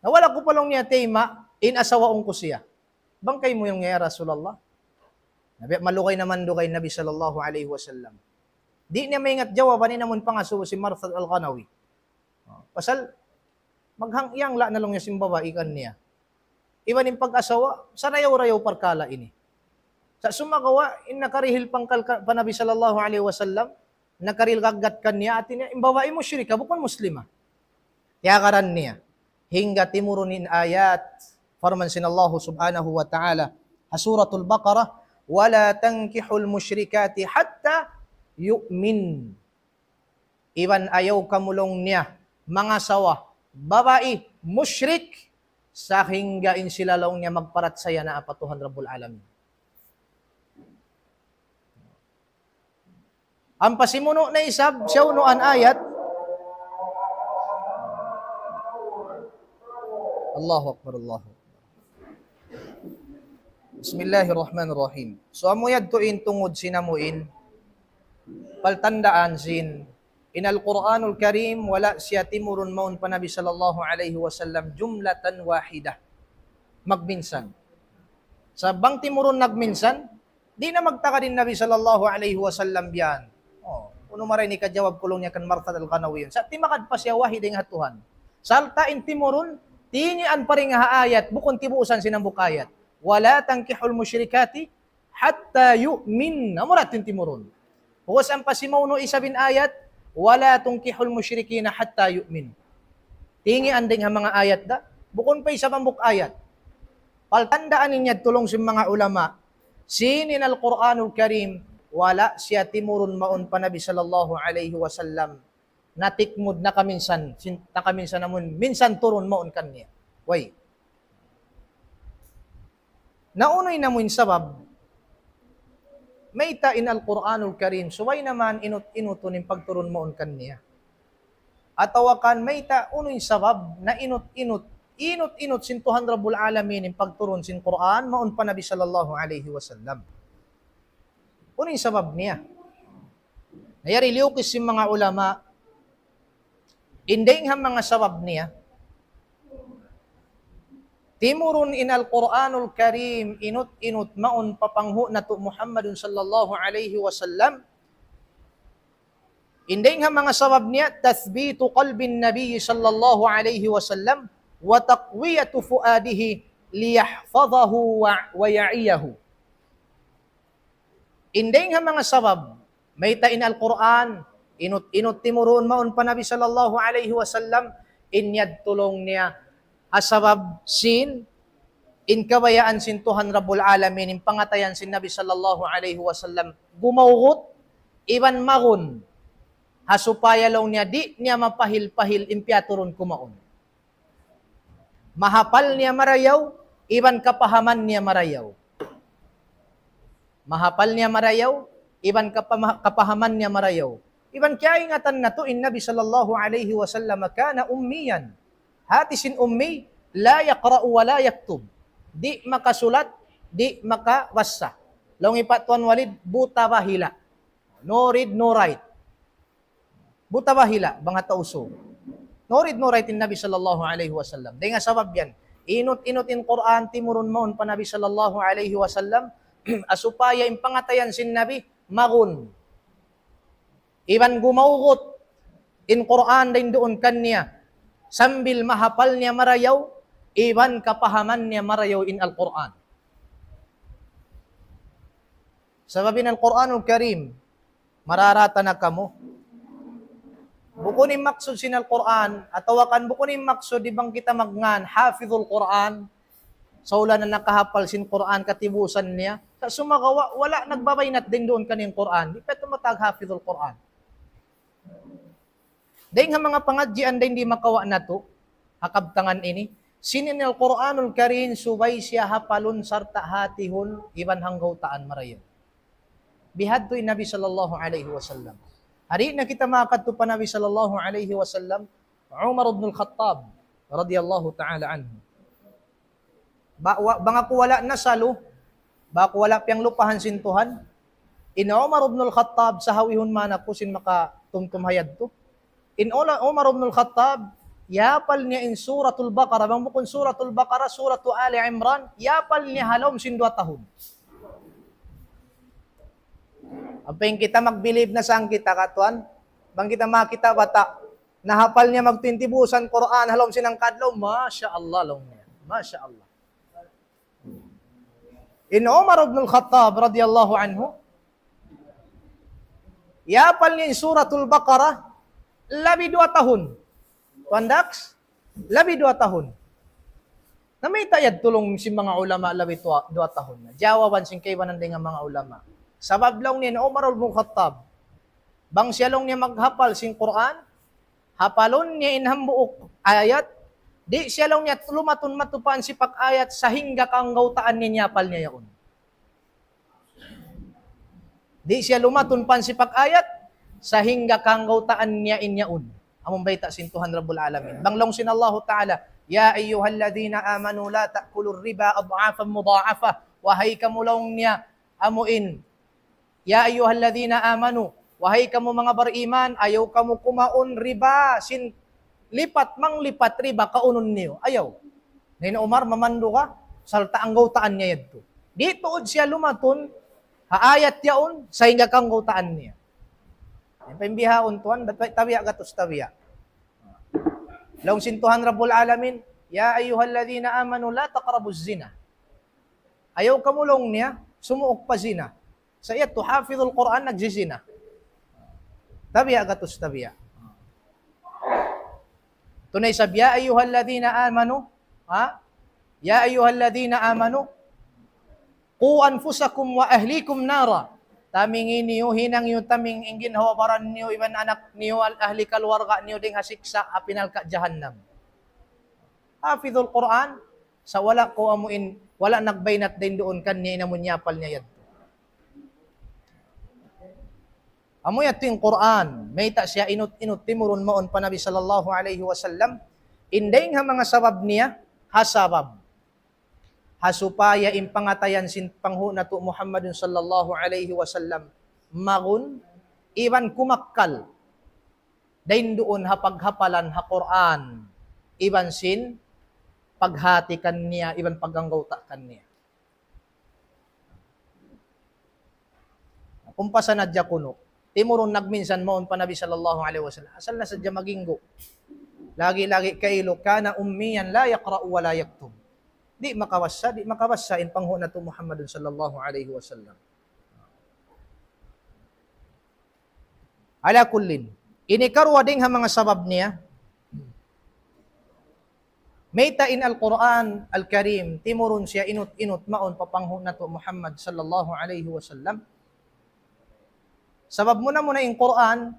Na wala' ku pa laung niya tayma', in asawaun ku siya. Bang kaymu yan, ya Rasulullah? Na biya' malugay na mandugay in Nabi sallallahu alayhi wasallam. Di' niya maingat jawaban in amun pangasubu sin Marthad Al-Ghanawi. Pasal maghang-, yangla' na laung niya sin babai kaniya. Iban in pag-asawa, sarayaw-rayaw parkala' ini. Sa' sumagawa', in nakarihil pangkal ka-, pa Nabi sallallahu alayhi wasallam, nakarihil gaggat kaniya, hāti niya, in babai mushrika, bukun muslima. Tiyagaran niya. Hangga timurun in ayat, parman sin Allah subhanahu wa ta'ala, ha Suratul Baqarah, ولا تنكحوا المشركات حتى يؤمن. Iban ayaw kamu laung niya mangasawa babai mushrik sahingga in sila laung niya magparachaya na pa Tuhan Rabbul Alamin. Ampa simunu' na isab, siya unu in ayat. Allahu Akbar, Allahu Akbar. Bismillahirrahmanirrahim. So, amu yadtu in tungud sin amuin, paltandaan sin, in Al-Qur'anul Karim, wala' siya timurun mawn pa Nabi sallallahu alayhi wasallam, jumlatan wahidah. Magminsan. Sa' bang timurun nagminsan, di' na magtagad in Nabi sallallahu alayhi wasallam biya' yan. Oh, unu mara in hikajawab ku laung niya kan Marthad Al-Ghanawi yan. Sa' timakad pa siya wahi dayn ha Tuhan. Sarta' in timurun, tingian pa dayn ha ayat, bukun tibuusan sin hambuuk ayat. ولا تنكحوا المشركات حتى يؤمن. Amura in timurun. Pag'ubus ampa simunu' isab in ayat, ولا تنكحوا المشركين حتى يؤمنوا. Tingian dayn ha manga ayat da, bukun pa isab hambuuk ayat. Paltandaan niya laung sin manga ulama, sin in Al-Qur'anul Karim, wala' siya timurun mawn pa Nabi sallallahu alayhi wasallam. Natikmud, nakaminsan, sin-, nakaminsan amun, minsan turun mawn kaniya. Way. Na unu in amuin sabab, mayta' in Al-Qur'anul Karim, subay na man inut-inutun in pagturun mawn kaniya. Atawa kan mayta' unu in sabab na inut-inut, inut-inut sin Tuhan Rabbul Alamin in pagturun sin Qur'an mawn pa Nabi sallallahu alayhi wasallam. Unu in sabab niya? Na yari liyukis sin manga ulama, in dayng ha manga sabab niya, timurun in Al-Qur'anul Karim, inut-inut mawn pa panghu' natu' Muhammadun sallallahu alayhi wasallam, in dayng ha manga sabab niya, تثبيت قلب النبي صلى الله عليه وسلم وتقوية فؤاده ليحفظه و-، ويعيه. In dayng ha manga sabab, mayta' in Al-Qur'an, inut-inut timurun mawn pa Nabi sallallahu alayhi wasallam, in yadtu laung niya, ha sabab sin, in kabayaan sin Tuhan Rabbul Alamin, in pangatayan sin Nabi sallallahu alayhi wasallam, gumawgut, iban magun, ha supaya laung niya, di' niya mapahil-pahil, in piyaturun kumaun. Mahapal niya marayaw, iban kapahaman niya marayaw. Mahapal niya marayaw, iban kapama-, kapahaman niya marayaw. Iban kiyaingatan natu' in Nabi sallallahu alayhi wasallam كان أميا. Hati sin ummi, لا يقرأ ولا يكتب. Di' makasulat, di' makabassa. Laung hi Pak Tuan Walid, buta bahila'. No read, no write. Buta bahila', bang ha Tausug. No read, no write in Nabi sallallahu alayhi wasallam. Dayng ha sabab yan, inut-inut in Qur'an, timurun mawn pa Nabi sallallahu alayhi wasallam, ha supaya in pangatayan sin Nabi, magun. Iban gumawgut in Qur'an dayn duun kaniya, sambil mahapal niya marayaw, iban kapahaman niya marayaw in Al-Qur'an. Sabab in Al-Qur'anul Karim, mararata na kamu. Bukun in maksud sin Al-Qur'an, atawa kan bukun in maksud di' bang kita magngan, hafizul Qur'an, sa' wala' na nakahapal sin Qur'an katibusan niya. Sa' sumagawa', wala' nagbabaynat dayn duun kaniya in Qur'an. Di' pa tumatag hafizul Qur'an. Dayng ha manga pangadjian dayng di' makawa' natu', ha kabtangan ini, sin in Al-Qur'anul Karim subay siya hapalun sarta' hatihun iban hanggawtaan marayaw. Bihadtu in Nabi sallallahu alayhi wasallam. Di' na kita makadtu pa Nabi sallallahu alayhi wasallam, Umar ibn al-Khattab radiyallahu ta'ala anhu. Ba-, wa-, bang aku wala' nasalu, bang aku wala' piyanglupahan sin Tuhan, in Umar ibn al-Khattab, sahawihun man aku sin makatumtum ha yadtu. In Ula-, Umar ibn al-Khattab, yapal niya in Suratul Baqarah, bang bukun Suratul Baqarah, Suratu Ali Imran, yapal niya ha lawm sin duwa tahun. Ampa in kita magbilib na saan kita, katuan? Bang kita makakita' bata', nahapal niya magtintibusan Qur'an, ha lawm sin hangka adlaw, Masha Allah, laung niya. Masha Allah. In Umar ibn al-Khattab radiyallahu anhu, yapal niya in Suratul Baqarah, labi duwa tahun. Tuan Dax, labi duwa tahun. Na mayta' yadtu laung sin manga ulama labi duwa, duwa tahun. Jawaban sin kaibanan dayn ha manga ulama. Sabab laung niya in Umar ibn al-Khattab, bang siya laung niya maghapal sin Qur'an, hapalun niya in hambuuk ayat, di' siya laung niya lumatun matupan sipak ayat sahingga kanggawtaan niya in yapal niya yaun. Di' siya lumatun pan sipak ayat, sahingga kanggawtaan niya in yaun. Amun bayta' sin Tuhan Rabbul Alamin. Bang laung sin Allahu Ta'ala, يا أيها الذين آمنوا لا تأكلوا الربا أضعافا مضاعفة. Wahai kamu laung niya, amu in, يا أيها الذين آمنوا, wahai kamu manga bariman, ayaw kamu kumaun riba, sin lipat manglipat riba kaunun niyu. Ayaw. Na in Umar mamandu' ka, sarta' anggawtaan niya yadtu. Di' tuud siya lumatun, ha ayat yaun, sahingga kanggawtaan niya. Yan pa in bihaun tuan, bat-, tabiya' gatus tabiya'. Laung sin Tuhan Rabbul Alamin, يا أيها الذين آمنوا لا تقربوا الزنا. Ayaw kamu laung niya, sumuuk pa zina. Sa' yadtu, hafizul Qur'an, nagjizina. Tabiya' gatus tabiya'. Tunay isab, يا أيها الذين آمنوا, ha? يا أيها الذين آمنوا قوا أنفسكم وأهليكم نارا. Tamingi niyu, hinangi niyu taming in ginhawa-baran niyu, iban anak niyu, al-, ahli kaluwarga niyu, dayn ha siksa' api narka' jahannam. Hafizul Qur'an, sa' wala' ku amu in, wala' nagbaynat dayn duun kaniya in amun yapal niya yadtu. Amu yadtu in Qur'an, mayta' siya inut-inut timurun mawn pa Nabi sallallahu alayhi wasallam, in dayng ha manga sabab niya, ha sabab. ha supaya in pangatayan sin panghu' natu' Muhammadun sallallahu alayhi wasallam magun iban kumakkal. Dayn duun ha paghapalan ha Qur'an, iban sin paghati kaniya, iban pag-anggawta' kaniya. Kumpasa na hadja kunu'. Timurun nagminsan mawn pa Nabi sallallahu alayhi wasallam. Asal na sadja maginggu. Lagi-lagi kailu, كان أميا لا يقرأ ولا يكتب. Di' makabassa, di' makabassa in panghu' natu' Muhammadun sallallahu alayhi wasallam. Ala kullin. Ini karuwa dayn ha manga sabab niya. Mayta' in Al-Qur'an Al-Karim, timurun siya inut-inut mawn pa panghu' natu' Muhammad sallallahu alayhi wasallam. Sabab muna-muna in Qur'an,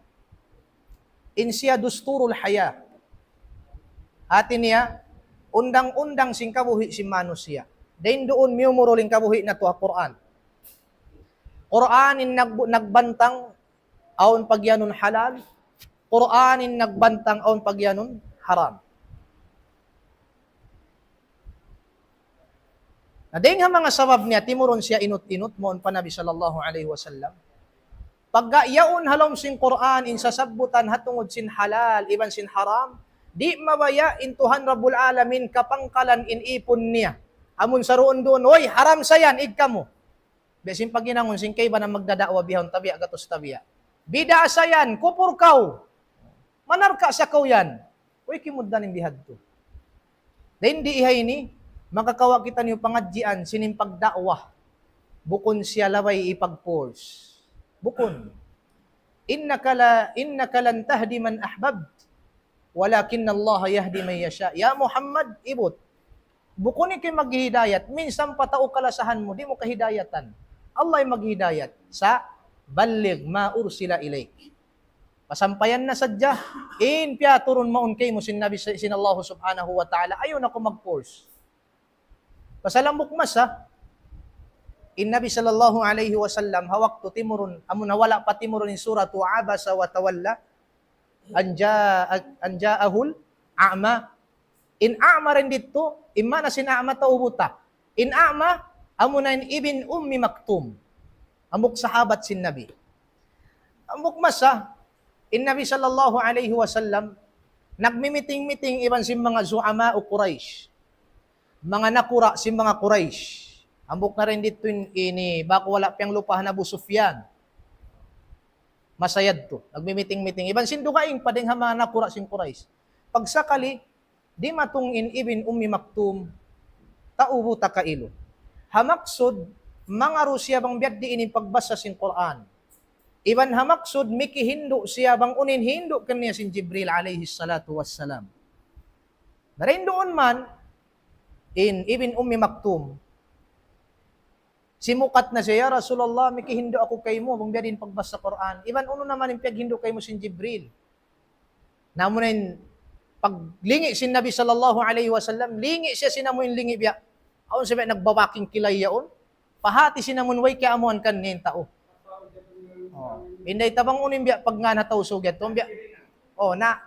in siya دستور الحياة. Hati niya, undang-undang sin kabuhi' sin manusiya'. Dayn duun miyumurul in kabuhi' natu' ha Qur'an. Qur'an in nag-, nagbantang awn pagiyanun halal, Qur'an in nagbantang awn pagiyanun haram. Na dayn ha manga sabab niya, timurun siya inut-inut, mawn pa Nabi sallallahu alayhi wasallam. Pagga yaun ha lawm sin Qur'an, in sasabbutan ha tungud sin halal, iban sin haram, di' mabaya' in Tuhan Rabbul Alamin kapangkalan in ipun niya. Amun saruun-duun, "Hoy, haram sa yan, ig kamu." Biya' sin paghinangun sin kaibanan magdada'wa bihaun, tabiya' gatus tabiya'. "Bid'a sa yan, kupur kaw. Manarka' sa kaw yan." Way kimugdan in bihadtu. Dayn di ha ini, makakawa' kitaniyu pangadjian sin in pagda'wa. Bukun siya labay ipag-force. Bukun. إنك لا، إنك لن تهدي من أحببت، ولكن الله يهدي من يشاء. Ya Muhammad, ibut. Bukun ikaw maghidayat, minsan pa tau kalasahan mu, di' mu kahidayatan. Allah in maghidayat. Sa', بلغ ما أرسل إليك. Pasampayan na sadja, in piyaturun mawn kaymu sin Nabi, sin Allah subhanahu wa ta'ala. Ayaw na kaw mag-force. Pasal hambuuk masa, in Nabi sallallahu alayhi wasallam, ha waktu timurun, amun wala' pa timurun in suratu عبس وتولى, أن جاء-, أن جاءه الأعمى. In a'ma dayn didtu, in maana sin a'ma tau buta. In a'ma, amuna in Ibn Ummi Maktum. Hambuuk sahabat sin Nabi. Hambuuk masa, in Nabi sallallahu alayhi wasallam, nagmi-meeting-meeting iban sin manga زعماء قريش. Manga nakura' sin manga Quraysh. Hambuuk na dayn didtu in, ini, bang wala' piyanglupahan Abu Sufyan. Masa yadtu. Nagmi-meeting-meeting. Iban sin dugaing pa dayn ha manga nakura' sin Quraysh. Pagsakali, dimatung in Ibn Ummi Maktum, tau buta kailu. Ha maksud, mangaru siya bang biya' diin in pagbasa sin Qur'an. Iban ha maksud, mikihindu' siya bang unu in hindu' kaniya sin Jibril alayhi salatu wassalam. Na dayn duun man, in Ibn Ummi Maktum, simukat na siya, "Ya Rasulullah, mikihindu' aku kaymu, bang biya' diin pagbasa Qur'an. Iban unu na man in piyaghindu' kaymu sin Jibril." Na amuna in paglingi' sin Nabi sallallahu alayhi wasallam, lingi' siya sin amu in lingi' biya'. Awn siya biya' nagbabaking kilay yaun. Pahāti sin amun way kiyaamuhan kaniya in tau. Oh. Inday ta bang unu in biya' pagngan ha Tausug yadtu, biya'. Oh, na,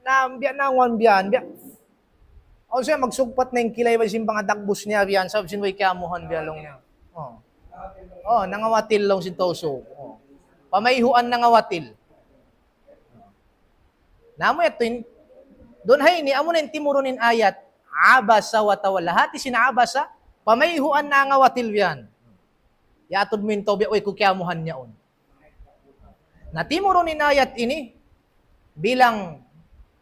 na, biya' na ngwan biya', biya'. Awn siya magsugpat na in kilay way sin manga dagbus niya biya', sabab sin way kiyaamuhan biya' laung niya. Oh. Oh, nangawatil laung sin Tausug. Oh. Pamayhuan nangawatil. Na amu yadtu in, duun ha ini, amuna in timurun in ayat, عبس وتولى. Hāti sin abasa, pamayhuan nangawatil biya' yan. Yatud mu in tau biya' way ku kiyaamuhan yaun. Na timurun in ayat ini, bilang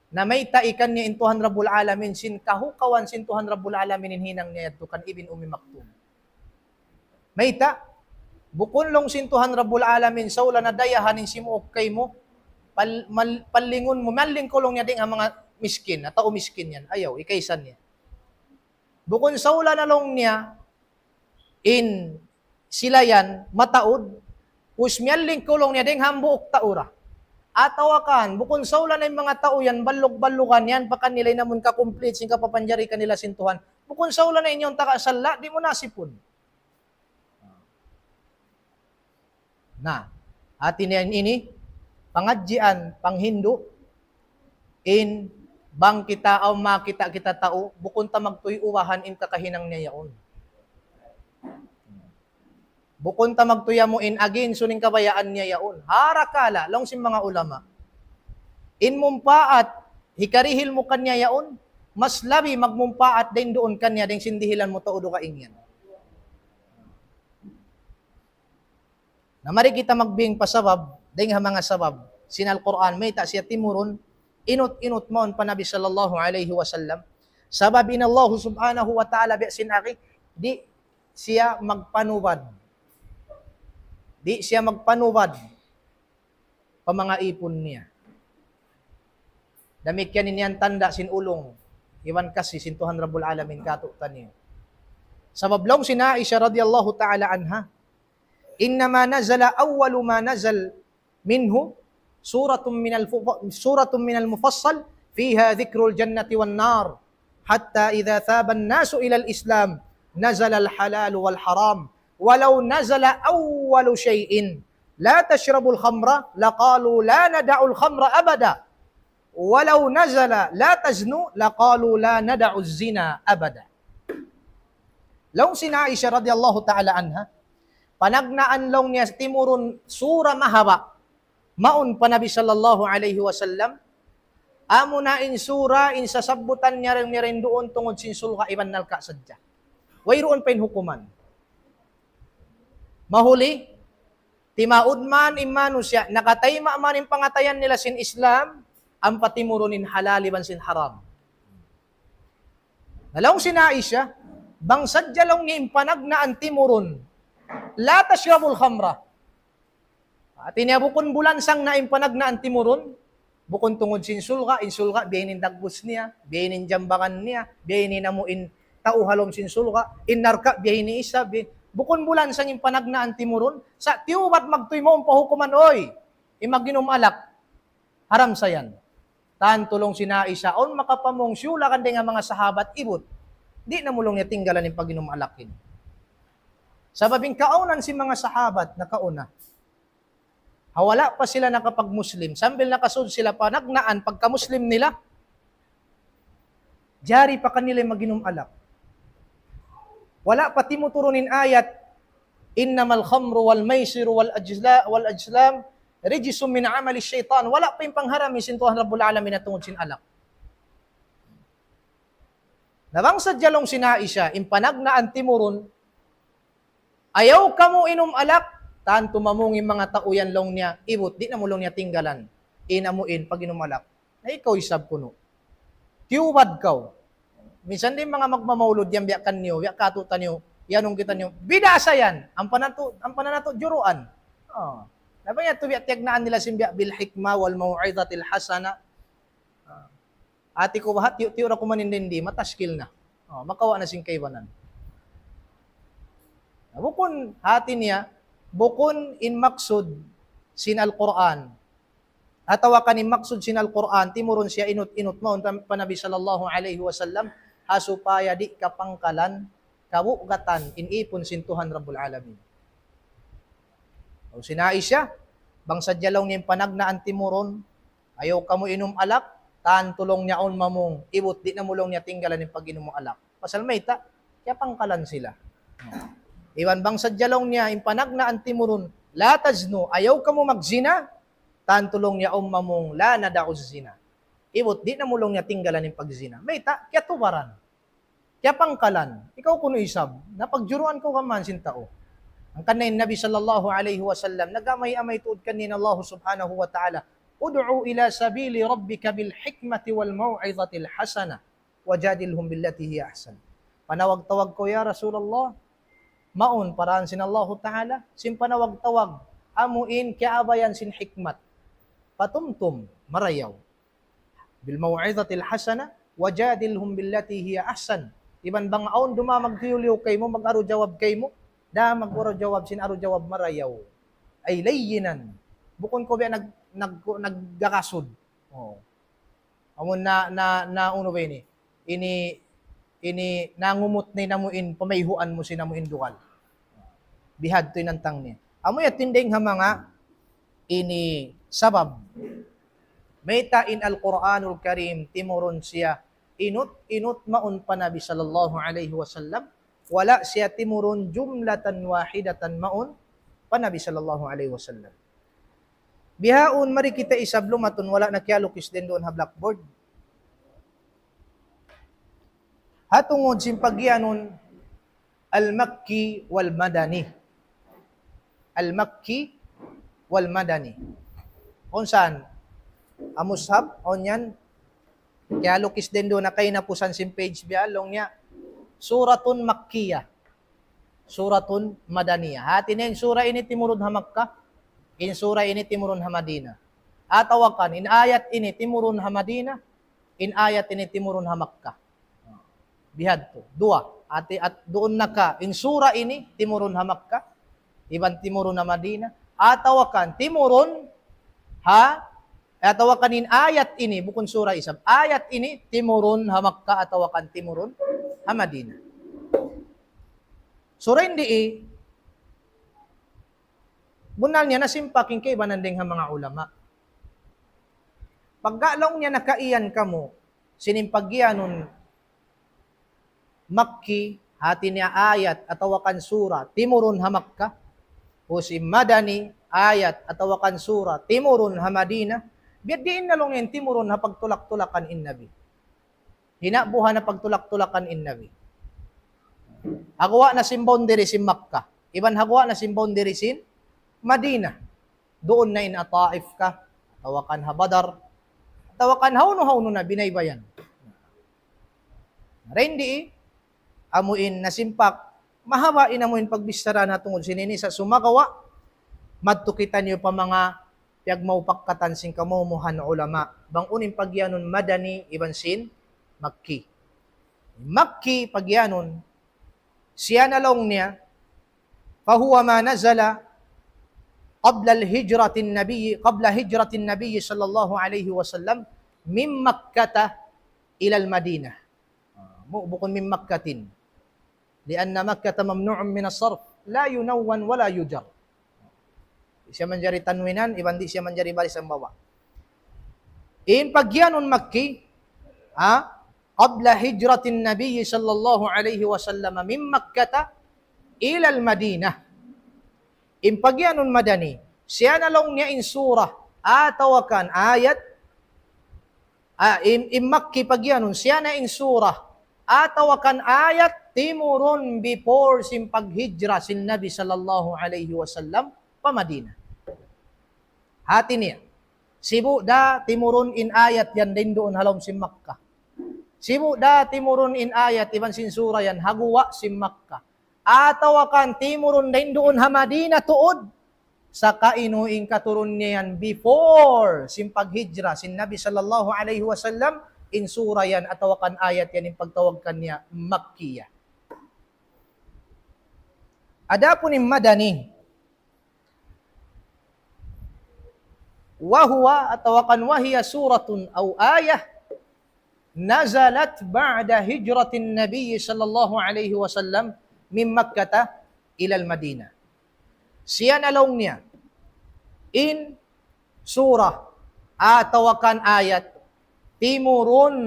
na mayta' ikan niya in Tuhan Rabbul Alamin, sin kahukawan sin Tuhan Rabbul Alamin in hinang niya yadtu kan Ibn Ummi Maktum. Mayta', bukun laung sin Tuhan Rabbul Alamin, sawla na dayahan in simuuk kaymu, pal-, mal-, pallingun mu, malling kaw laung niya dayn ha manga miskin, ha tau miskin yan, ayaw, ikaisan niya. Bukun sawla na laung niya, in sila yan, mataud, us miyalling kaw laung niya dayn ha hambuuk tau ra. Atawa kan, bukun sawla na in manga tau yan, ballug-ballugan yan, pa kanila in amun ka-complete sin kapapanjari kanila sin Tuhan. Bukun sawla na in yaun taga salla', di' mu nasipun. Na, hati niya in ini, pangadjian, panghindu', in bang kita aw makakita' kita tau, bukun ta magtuy uwahan in kakahinang niya yaun. Bukun ta magtuy amu in against sin kabayaan niya yaun. Harakala, laung sin manga ulama. In mumpaat, hikarihil mu kaniya yaun, mas labi magmumpaat dayn duun kaniya, dayn sin dihilan mu tau dugaing yan. Na mari kita magbing pa sabab, dayn ha manga sabab, sin Al-Qur'an, mayta' siya timurun, inut-inut mawn pa Nabi sallallahu alayhi wasallam. Sabab in Allah subhanahu wa ta'ala biya' sin agi, di' siya magpanubad. Di' siya magpanubad pa manga īpun niya. Damikkiyan ini in tanda' sin ulung iban kasi sin Tuhan Rabbul Alamin kātu'niyu. Sabab laung sin Aisha radiyallahu ta'ala anha, إنما نزل أول ما نزل منه سورة من الف-، سورة من المفصل فيها ذكر الجنة والنار، حتى إذا ثاب الناس إلى الإسلام نزل الحلال والحرام، ولو نزل أول شيء لا تشربوا الخمر لقالوا لا ندع الخمر أبدا، ولو نزل لا تزنوا لقالوا لا ندع الزنا أبدا. Laung sin Aisha radiyallahu ta'ala anha, panagnaan laung niya timurun sura mahaba', mawn pa Nabi sallallahu alayhi wasallam, amuna in sura in sasabbutan niya dayn duun tungud sin surga' iban narka' sadja. Wayruun pa in hukuman. Mahuli, timaud man in manusiya', nakatayma' man in pangatayan nila sin Islam, ampa timurun in halal iban sin haram. Na laung sin Aisha, bang sadja laung niya in panagnaan timurun, لا تشربوا الخمر. Hāti niya bukun bulansang na in panagnaan timurun, bukun tungud sin surga', in surga', biya' ini in dagbus niya, biya' ini in jambangan niya, biya' ini in amu in tau ha lawm sin surga', in narka', biya' ini isab, bi-, bukun bulansang in panagnaan timurun, sa' tiyubat magtuy mawn pa hukuman, oy, in mag-inum alak, haram sa yan. Tantu laung sin Aisha, awn makapamung siyulakan dayn ha manga sahabat ibut. Di' na mu laung niya tinggalan in pag-inum alak ini. Sabab in kaawnan sin manga sahabat nakauna. Ha wala' pa sila nakapag-Muslim, sambil nakasud sila panagnaan pagka-Muslim nila, jari pa kanila in mag-inum alak. Wala' pa timuturun in ayat, إنما الخمر والميسر والأجلا-، والأزلام رجس من عمل الشيطان. Wala' pa in pangharam sin Tuhan Rabbul Alamin na tungud sin alak. Na bang sadja laung sin Aisha, in panagnaan timurun, ayaw kamu inum alak, tantu mamung in manga tau yan laung niya, ibut, di' na mu laung niya tinggalan. In amu in pag-inum alak. Na ikaw isab kunu'. Tiyubad kaw. Minsan di' manga magmamaulud yan, biya' kaniyu, biya' kātu'niyu, iyanun kitaniyu. Bid'ah sa yan. Ampa natu', ampa natu' juruan. Oh. Na bang yadtu biya' tiyagnaan nila sin biya' بالحكمة والموعظة الحسنة. Ah. Hāti ku baha', tiyu'-tiyu' ra kuman in dindi, mataskil na. Oh, makawa' na sin kaibanan. Na bukun, hāti niya, bukun in maksud sin Al-Qur'an. Atawa kan in maksud sin Al-Qur'an, timurun siya inut-inut mawn tam-, pa Nabi sallallahu alayhi wasallam, ha supaya di' kapangkalan, kabugatan, in īpun sin Tuhan Rabbul Alamin. Laung sin Aisha, bang sadja laung niya in panagnaan timurun, ayaw kamu inum alak, tantu laung niya awn mamung, ibut di' na mu laung niya tinggalan in pag-inum mu alak. Pasal mayta', kiyapangkalan sila. Iban bang sadja laung niya, in panagnaan timurun, لا تزنوا, ayaw kamu magzina, tantu laung niya awn mamung, لا ندع الزنا. Ibut, di' na mu laung niya tinggalan in pagzina. Mayta', kiyatubaran. Kiyapangkalan, ikaw kunu' isab, napagjuruan kaw kaman sin tau. Hangkan na in Nabi sallallahu alayhi wasallam, nag-amay-amay tuud kaniya in Allah subhanahu wa ta'ala, ادع إلى سبيل ربك بالحكمة والموعظة الحسنة وجادلهم بالتي هي أحسن. Panawag-tawag kaw, ya Rasulullah, mawn pa dān sin Allahu Ta'ala, sin panawag-tawag, amu in kiyaabayan sin hikmat. Patumtum, marayaw. بالموعظة الحسنة وجادلهم بالتي هي أحسن. Iban bang awn dumā magtiyuliw kaymu, mag-aru jawab kaymu, da mag-aru jawab sin aru jawab marayaw. أي لينا. Bukun kaw biya' nag-, nag-, naggakasud. Oh. Amun na, na, na, unu ba ini? Ini, ini, nangumut na in amu in pamayhuan mu sin amu in dugal. Bihadtu in hantang niya. Amu yadtu in dayng ha manga ini sabab. Mayta' in Al-Qur'anul Karim, timurun siya, inut, inut mawn pa Nabi sallallahu alayhi wasallam, wala' siya timurun jumlatan wahidatan mawn pa Nabi sallallahu alayhi wasallam. Bihaun mari kita isab lumatun, wala' na kiyalukis dayn duun ha blackboard. Ha tungud sin pagiyanun al-Makki wal-Madani. Al-Makki wal-Madani. Kung saan? Amushab, awn yan. Kiyalukis dayn duun ha kahinapusan sin page biya' laung niya. Suratun Makkiyah. Suratun Madaniyah. Hati niya in sura ini timurun ha Makkah, in sura ini timurun ha Madinah. Atawa kan, in ayat ini timurun ha Madinah, in ayat ini timurun ha Makkah. Bihadtu. Duwa. Hati, at duun na ka, in sura ini timurun ha Makkah, iban timurun ha Madinah, atawa kan timurun ha, atawa kan in ayat ini, bukun sura isab. Ayat ini timurun ha Makkah atawa kan timurun ha Madinah. Sura ini, bunnal niya nasimpak in kaibanan dayn ha manga ulama. Pagka laung niya nakaiyan kamu, sin in pagiyanun Makki, hati niya ayat atawa kan sura, timurun ha Makkah, u sin Madani, ayat atawa kan sura, timurun ha Madinah, biya' diin na laung in timurun ha pagtulak-tulakan in Nabi. Hinabuhan na pagtulak-tulakan in Nabi. Haguwa' na sin boundary sin Makkah. Iban haguwa' na sin boundary sin Madinah. Duun na in ha Taif ka, atawa kan ha Badar, atawa kan hawnu-hawnu na binaybayan. Dayn di, amu in nasimpak, mahaba' in amu in pagbichara na tungud sin ini sa' sumagawa', madtu kitaniyu pa manga piyagmaupakatan sin kamumuhan ulama, bang unu in pagiyanun Madani iban sin Makki. Makki pagiyanun, siya na laung niya, فهو ما نزل قبل الهجرة النبي، قبل هجرة النبي صلى الله عليه وسلم من مكة إلى المدينة. Ah, mu-, bukun من مكة. لأن مكة ممنوع من الصرف، لا ينون ولا يجر. Di' siya manjari tanwinan, iban di' siya manjari barisan baba'. In pagiyanun Makki, ha? قبل هجرة النبي صلى الله عليه وسلم من مكة إلى المدينة. In pagiyanun Madani, siya na laung niya in surah, atawa kan ayat, ah, in, in Makki pagiyanun, siya na in surah, atawa kan ayat, timurun before sin paghijra sin Nabi sallallahu alayhi wasallam pa Madinah. Hati niya, sibu' da timurun in ayat yan dayn duun ha lawm sin Makkah. Sibu' da timurun in ayat iban sin sura yan haguwa' sin Makkah. Atawa kan timurun dayn duun ha Madinah tuud. Saka unu in katurun niya yan before sin paghijra sin Nabi sallallahu alayhi wasallam, in sura yan atawa kan ayat yan in pagtawag kaniya Makkiyah. Adapun in Madani, وهو atawa kan وهي سورة أو آية نزلت بعد هجرة النبي صلى الله عليه وسلم من مكة إلى المدينة. Siya na laung niya in surah atawa kan ayat timurun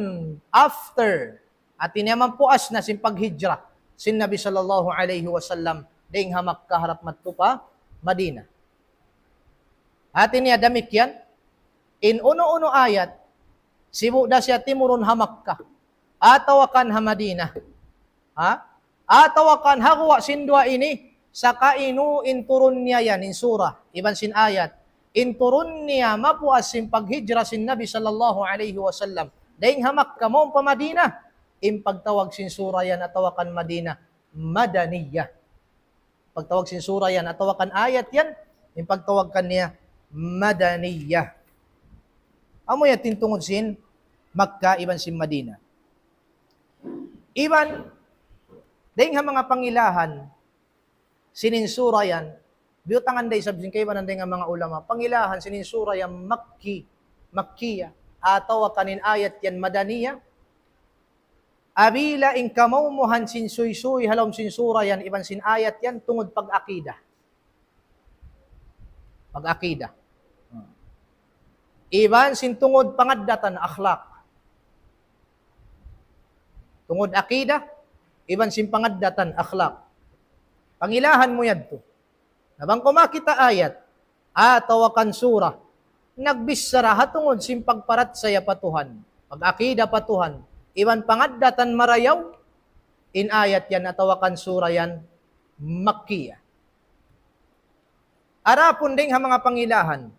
after, hati niya mapuas na sin paghijra sin Nabi sallallahu alayhi wasallam dayn ha Makkah harap madtu pa Madinah. Hati niya damikkiyan, in unu-unu ayat, sibu' da siya timurun ha Makkah, atawa kan ha Madinah. Ha? Atawa kan haguwa' sin duwa ini, saka unu in turun niya yan, in surah, iban sin ayat. In turun niya mapuas sin paghijra sin Nabi sallallahu alayhi wasallam dayn ha Makkah mawn pa Madinah, in pagtawag sin sura yan atawa kan Madinah, Madaniyah. Pagtawag sin sura yan atawa kan ayat yan, in pagtawag kaniya Madaniyah. Amu yan tintungud sin Makkah iban sin Madinah. Iban, dayn ha manga pangilahan sin in sura yan, biyutangan da isab sin kaibanan dayn ha manga ulama, pangilahan sin in sura yan Makki, Makkiyah, atawa kan in ayat yan Madaniyah, apabila in kamaumuhan sin suysuy ha lawm sin sura yan iban sin ayat yan tungud pag-aqidah. Pag-aqidah. Iban sin tungud pangaddatan, akhlaq. Tungud aqidah, iban sin pangaddatan akhlaq. Pangilahan mu yadtu. Na bang kaw makakita' ayat, atawa kan surah, nagbichara ha tungud sin pagparachaya pa Tuhan, pag-akida pa Tuhan, iban pangaddatan marayaw, in ayat yan atawa kan surah yan, Makkiyah. Adapun dayn ha manga pangilahan,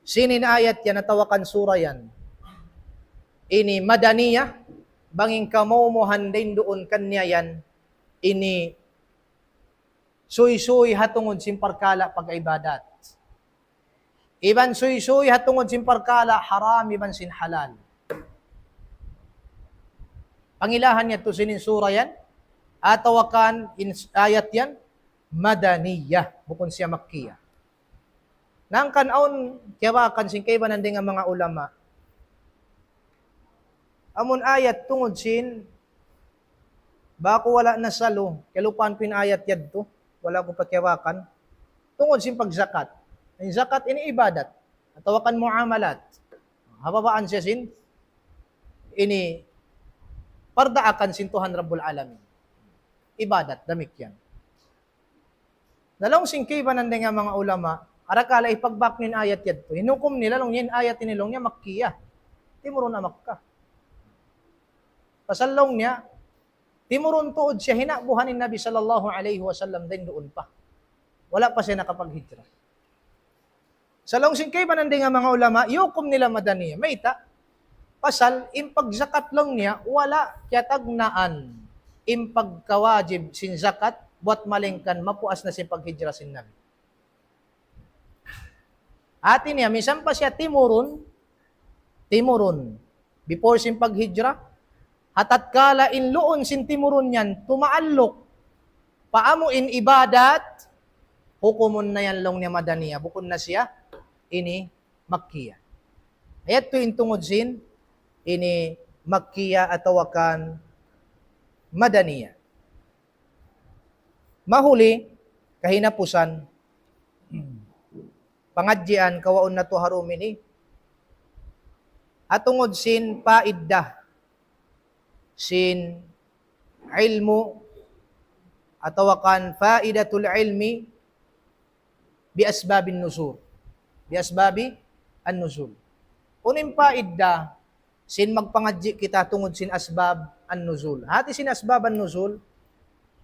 sin in ayat yan atawa kan surah yan, ini Madaniyah, bang in kamaumuhan dayn duun kaniya yan, ini suysuy ha tungud sin parkala' pag-ibadat. Iban suysuy ha tungud sin parkala' haram iban sin halal. Pangilahan yadtu sin in surah yan, atawa kan in ayat yan, Madaniyah, bukun siya Makkiyah. Hangkan awn kiyawakan sin kaibanan dayn ha manga ulama. Amun ayat tungud sin, bang aku wala' nasalu, kiyalupahan ku in ayat yadtu, wala' ku pa kiyawakan. Tungud sin pagzakat. In zakat ini ibadat, atawa kan muamalat. Ha babaan siya sin, ini, pardaakan sin Tuhan Rabbul Alamin. Ibadat, damikkiyan. Na laung sin kaibanan dayn ha manga ulama, arakala' ipagbak niya in ayat yadtu. Hinukum nila laung niya in ayat ini laung niya Makkiyah. Timurun ha Makkah. Pasal laung niya, timurun tuud siya hinabuhan in Nabi sallallahu alayhi wasallam dayn duun pa. Wala' pa siya nakapaghijra. Sa' laung sin kaibanan dayn ha manga ulama, iyukum nila Madaniyah. Mayta'? Pasal, in pagzakat laung niya, wala' kiyatagnaan in pagkawajib sin zakat, buwat malaingkan mapuas na sin paghijra sin Nabi. Hati niya, minsan pa siya timurun, timurun. Before sin paghijra, ha tatkala in luun sin timurun yan, tumaalluk pa amu in ibadat, hukumun na yan laung niya Madaniyah, bukun na siya ini Makkiyah. Yadtu in tungud sin ini Makkiyah atawa kan Madaniyah. Mahuli, kahinapusan, pangadjian kawaun natu' ha dum ini, ha tungud sin paidda sin ilmu' atawa kan faidatul ilmi bi asbabin nuzul. Bi asbabi an-nuzul. Unu in paidda sin magpangadji' kita tungud sin asbab an-nuzul. Hati sin asbab an-nuzul,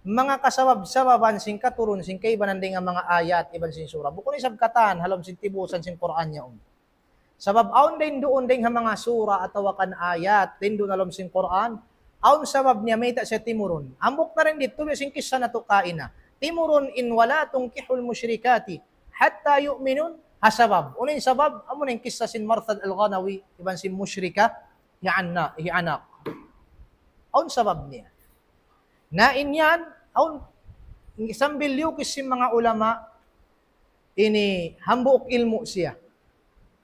manga kasabab-sababan sin katurun sin kaibanan dayn ha manga ayat iban sin surah. Bukun isab katan ha lawm sin tibusan sin Qur'an yaun. Sabab awn dayn duun dayn ha manga surah atawa kan ayat, dayn duun ha lawm sin Qur'an, awn sabab niya mayta' siya timurun. Hambuuk na dayn didtu, biya' sin kissa natu' kaina. Timurun in ولا تنكحوا المشركات حتى يؤمن, ha sabab. Unu in sabab? Amu na in kissa sin Marthad Al-Ghanawi, iban sin mushrika, hi Anna, hi Anak. Awn sabab niya. Na in yan, awn, sambil liyukis sin manga ulama, ini hambuuk ilmu' siya.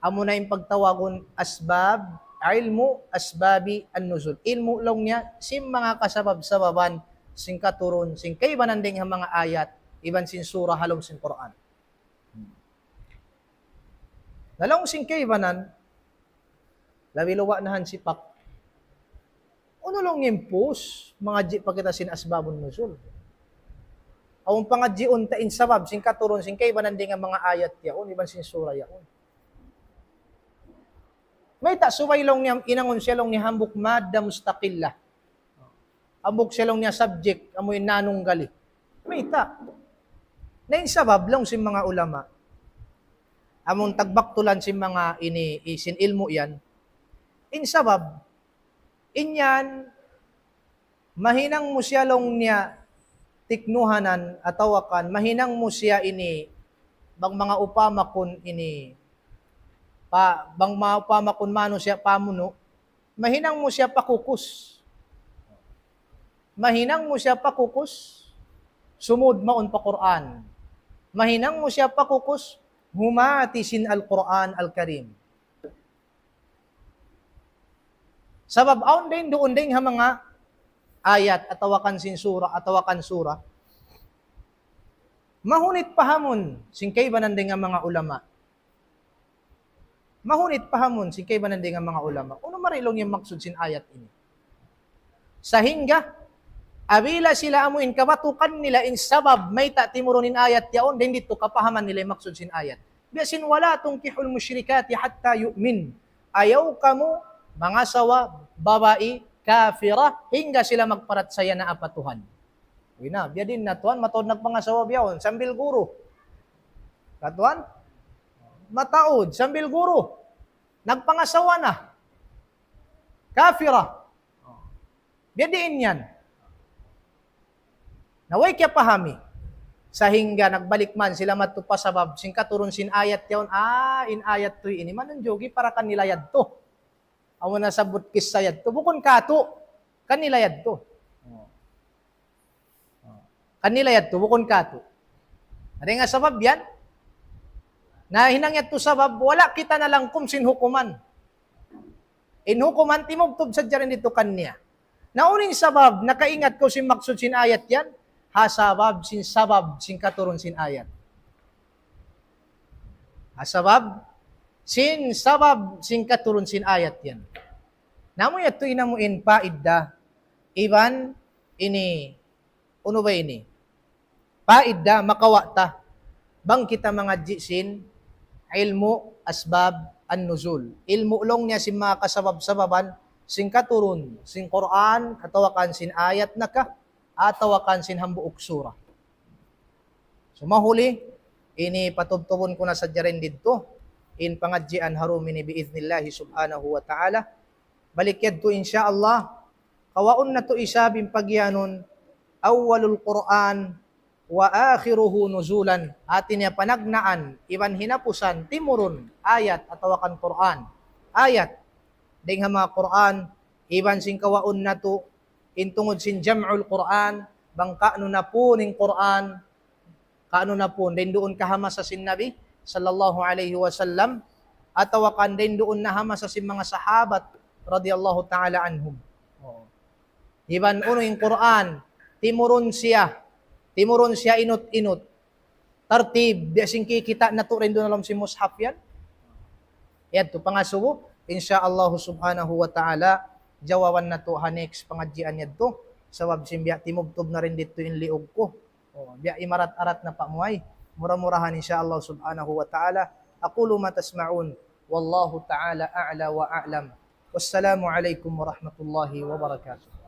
Amu na in pagtawagun asbab, ilmu' asbabi an-nuzul. Ilmu' laung niya, sin manga kasabab-sababan, sin katurun, sin kaibanan dayn ha manga ayat, iban sin surah ha lawm sin Qur'an. Na laung sin kaibanan, labi luba' na hansipak. Unu laung in pus, mangadji' pa kita sin asbabun nuzul. Awn pangadjiun ta in sabab, sin katurun, sin kaibanan dayn ha manga ayat yaun, iban sin surah yaun. Mayta' subay laung niya, hinangun siya laung niya hambuuk madda mustaqillah. Hambuuk siya laung niya subject, amu in nanunggali. Mayta'. Na in sabab laung sin manga ulama. Amun tagbaktulan sin manga ini, sin ilmu' yan. In sabab, in yan, mahinang mu siya laung niya tiknuhanan atawa kan, mahinang mu siya ini, bang manga upama kun ini, pa, bang ma-, upama kun manusiya' pamunu', mahinang mu siya pakukus. Mahinang mu siya pakukus, sumud mawn pa Qur'an. Mahinang mu siya pakukus, humati sin Al-Qur'an Al-Karim. Sabab awn dayn duun dayn ha manga ayat atawa kan sin surah, atawa kan surah. Mahunit pahamun sin kaibanan dayn ha manga ulama. Mahunit pahamun sin kaibanan dayn ha manga ulama. Unu mari laung in maksud sin ayat ini? Sahingga, Apabila sila amuin kabatukan nila in sabab mayta' timurun in ayat yaun, dayn didtu kapahaman nila in maksud sin ayat. Biya' sin ولا تنكحوا المشركات حتى يؤمن. Ayaw kamu mangasawa babai kafira hangga sila magparachaya na apa Tuhan. Uy na, biya' diin na tuwan, mataud nagpangasawa biya' yaun, sambil guru. Katuan? Mataud, sambil guru. Nagpangasawa na. Kafira. Biya' diin yan. Na way kiyapahami. Sahingga nagbalik man sila madtu pa sabab sin katurun sin ayat yaun, ah, in ayat tu ini manunjuki para kanila yadtu. Amu nasabbut kissa yadtu, bukun katu', kanila yadtu. Kanila yadtu, bukun katu'. Dayn ha sabab yan, na hinang yadtu sabab, wala' kita nalangkum sin hukuman. In hukuman timubtub sadja dayn didtu kaniya. Na unu in sabab, nakaingat kaw sin maksud sin ayat yan? Ha sabab sin sabab sin katurun sin ayat. Ha sabab sin sabab sin katurun sin ayat yan. Na amu yadtu in amuin paidda, iban ini, unu ba ini? Paidda, makawa' ta. Bang kita mangadji' sin ilmu' asbab an-nuzul. Ilmu' laung niya sin manga kasabab-sababan, sin katurun sin Qur'an, atawa kan sin ayat na ka, atawa kan sin hambuuk surah. So mahuli, ini patubtubun ku na sadja dayn didtu, in pangadjian ha dum ini bi'idhnillahi subhanahu wa ta'ala. Balik yadtu insya Allah, kawaun natu' isab in pagiyanun, أول القرآن وآخره نزولا. Hati niya panagnaan, iban hinapusan, timurun, ayat, atawa kan Qur'an. Ayat, dayn ha manga Qur'an, iban sin kawaun natu', in tungud sin jam'ul Qur'an, bang kaunu na pun in Qur'an, kaunu na pun, dayn duun ka ha masa sin Nabi, sallallahu alayhi wasallam, atawa kan dayn duun na ha masa sin manga sahabat, radiyallahu ta'ala anhum. Oo. Iban unu in Qur'an, timurun siya, timurun siya inut-inut. Tartib, biya' sin kikita' natu' dayn duun ha lawm sin mushaf yan. Yadtu pangasubu, insya Allah subhanahu wa ta'ala, jawaban natu' ha next pangadjian yadtu, sabab sin biya' timubtub na dayn didtu in liug ku. Oh, biya' imarat-arat na pa muay. Mura-murahan insya Allah subhanahu wa ta'ala. أقول ما تسمعون. والله تعالى أعلى وأعلم. والسلام عليكم ورحمة الله وبركاته.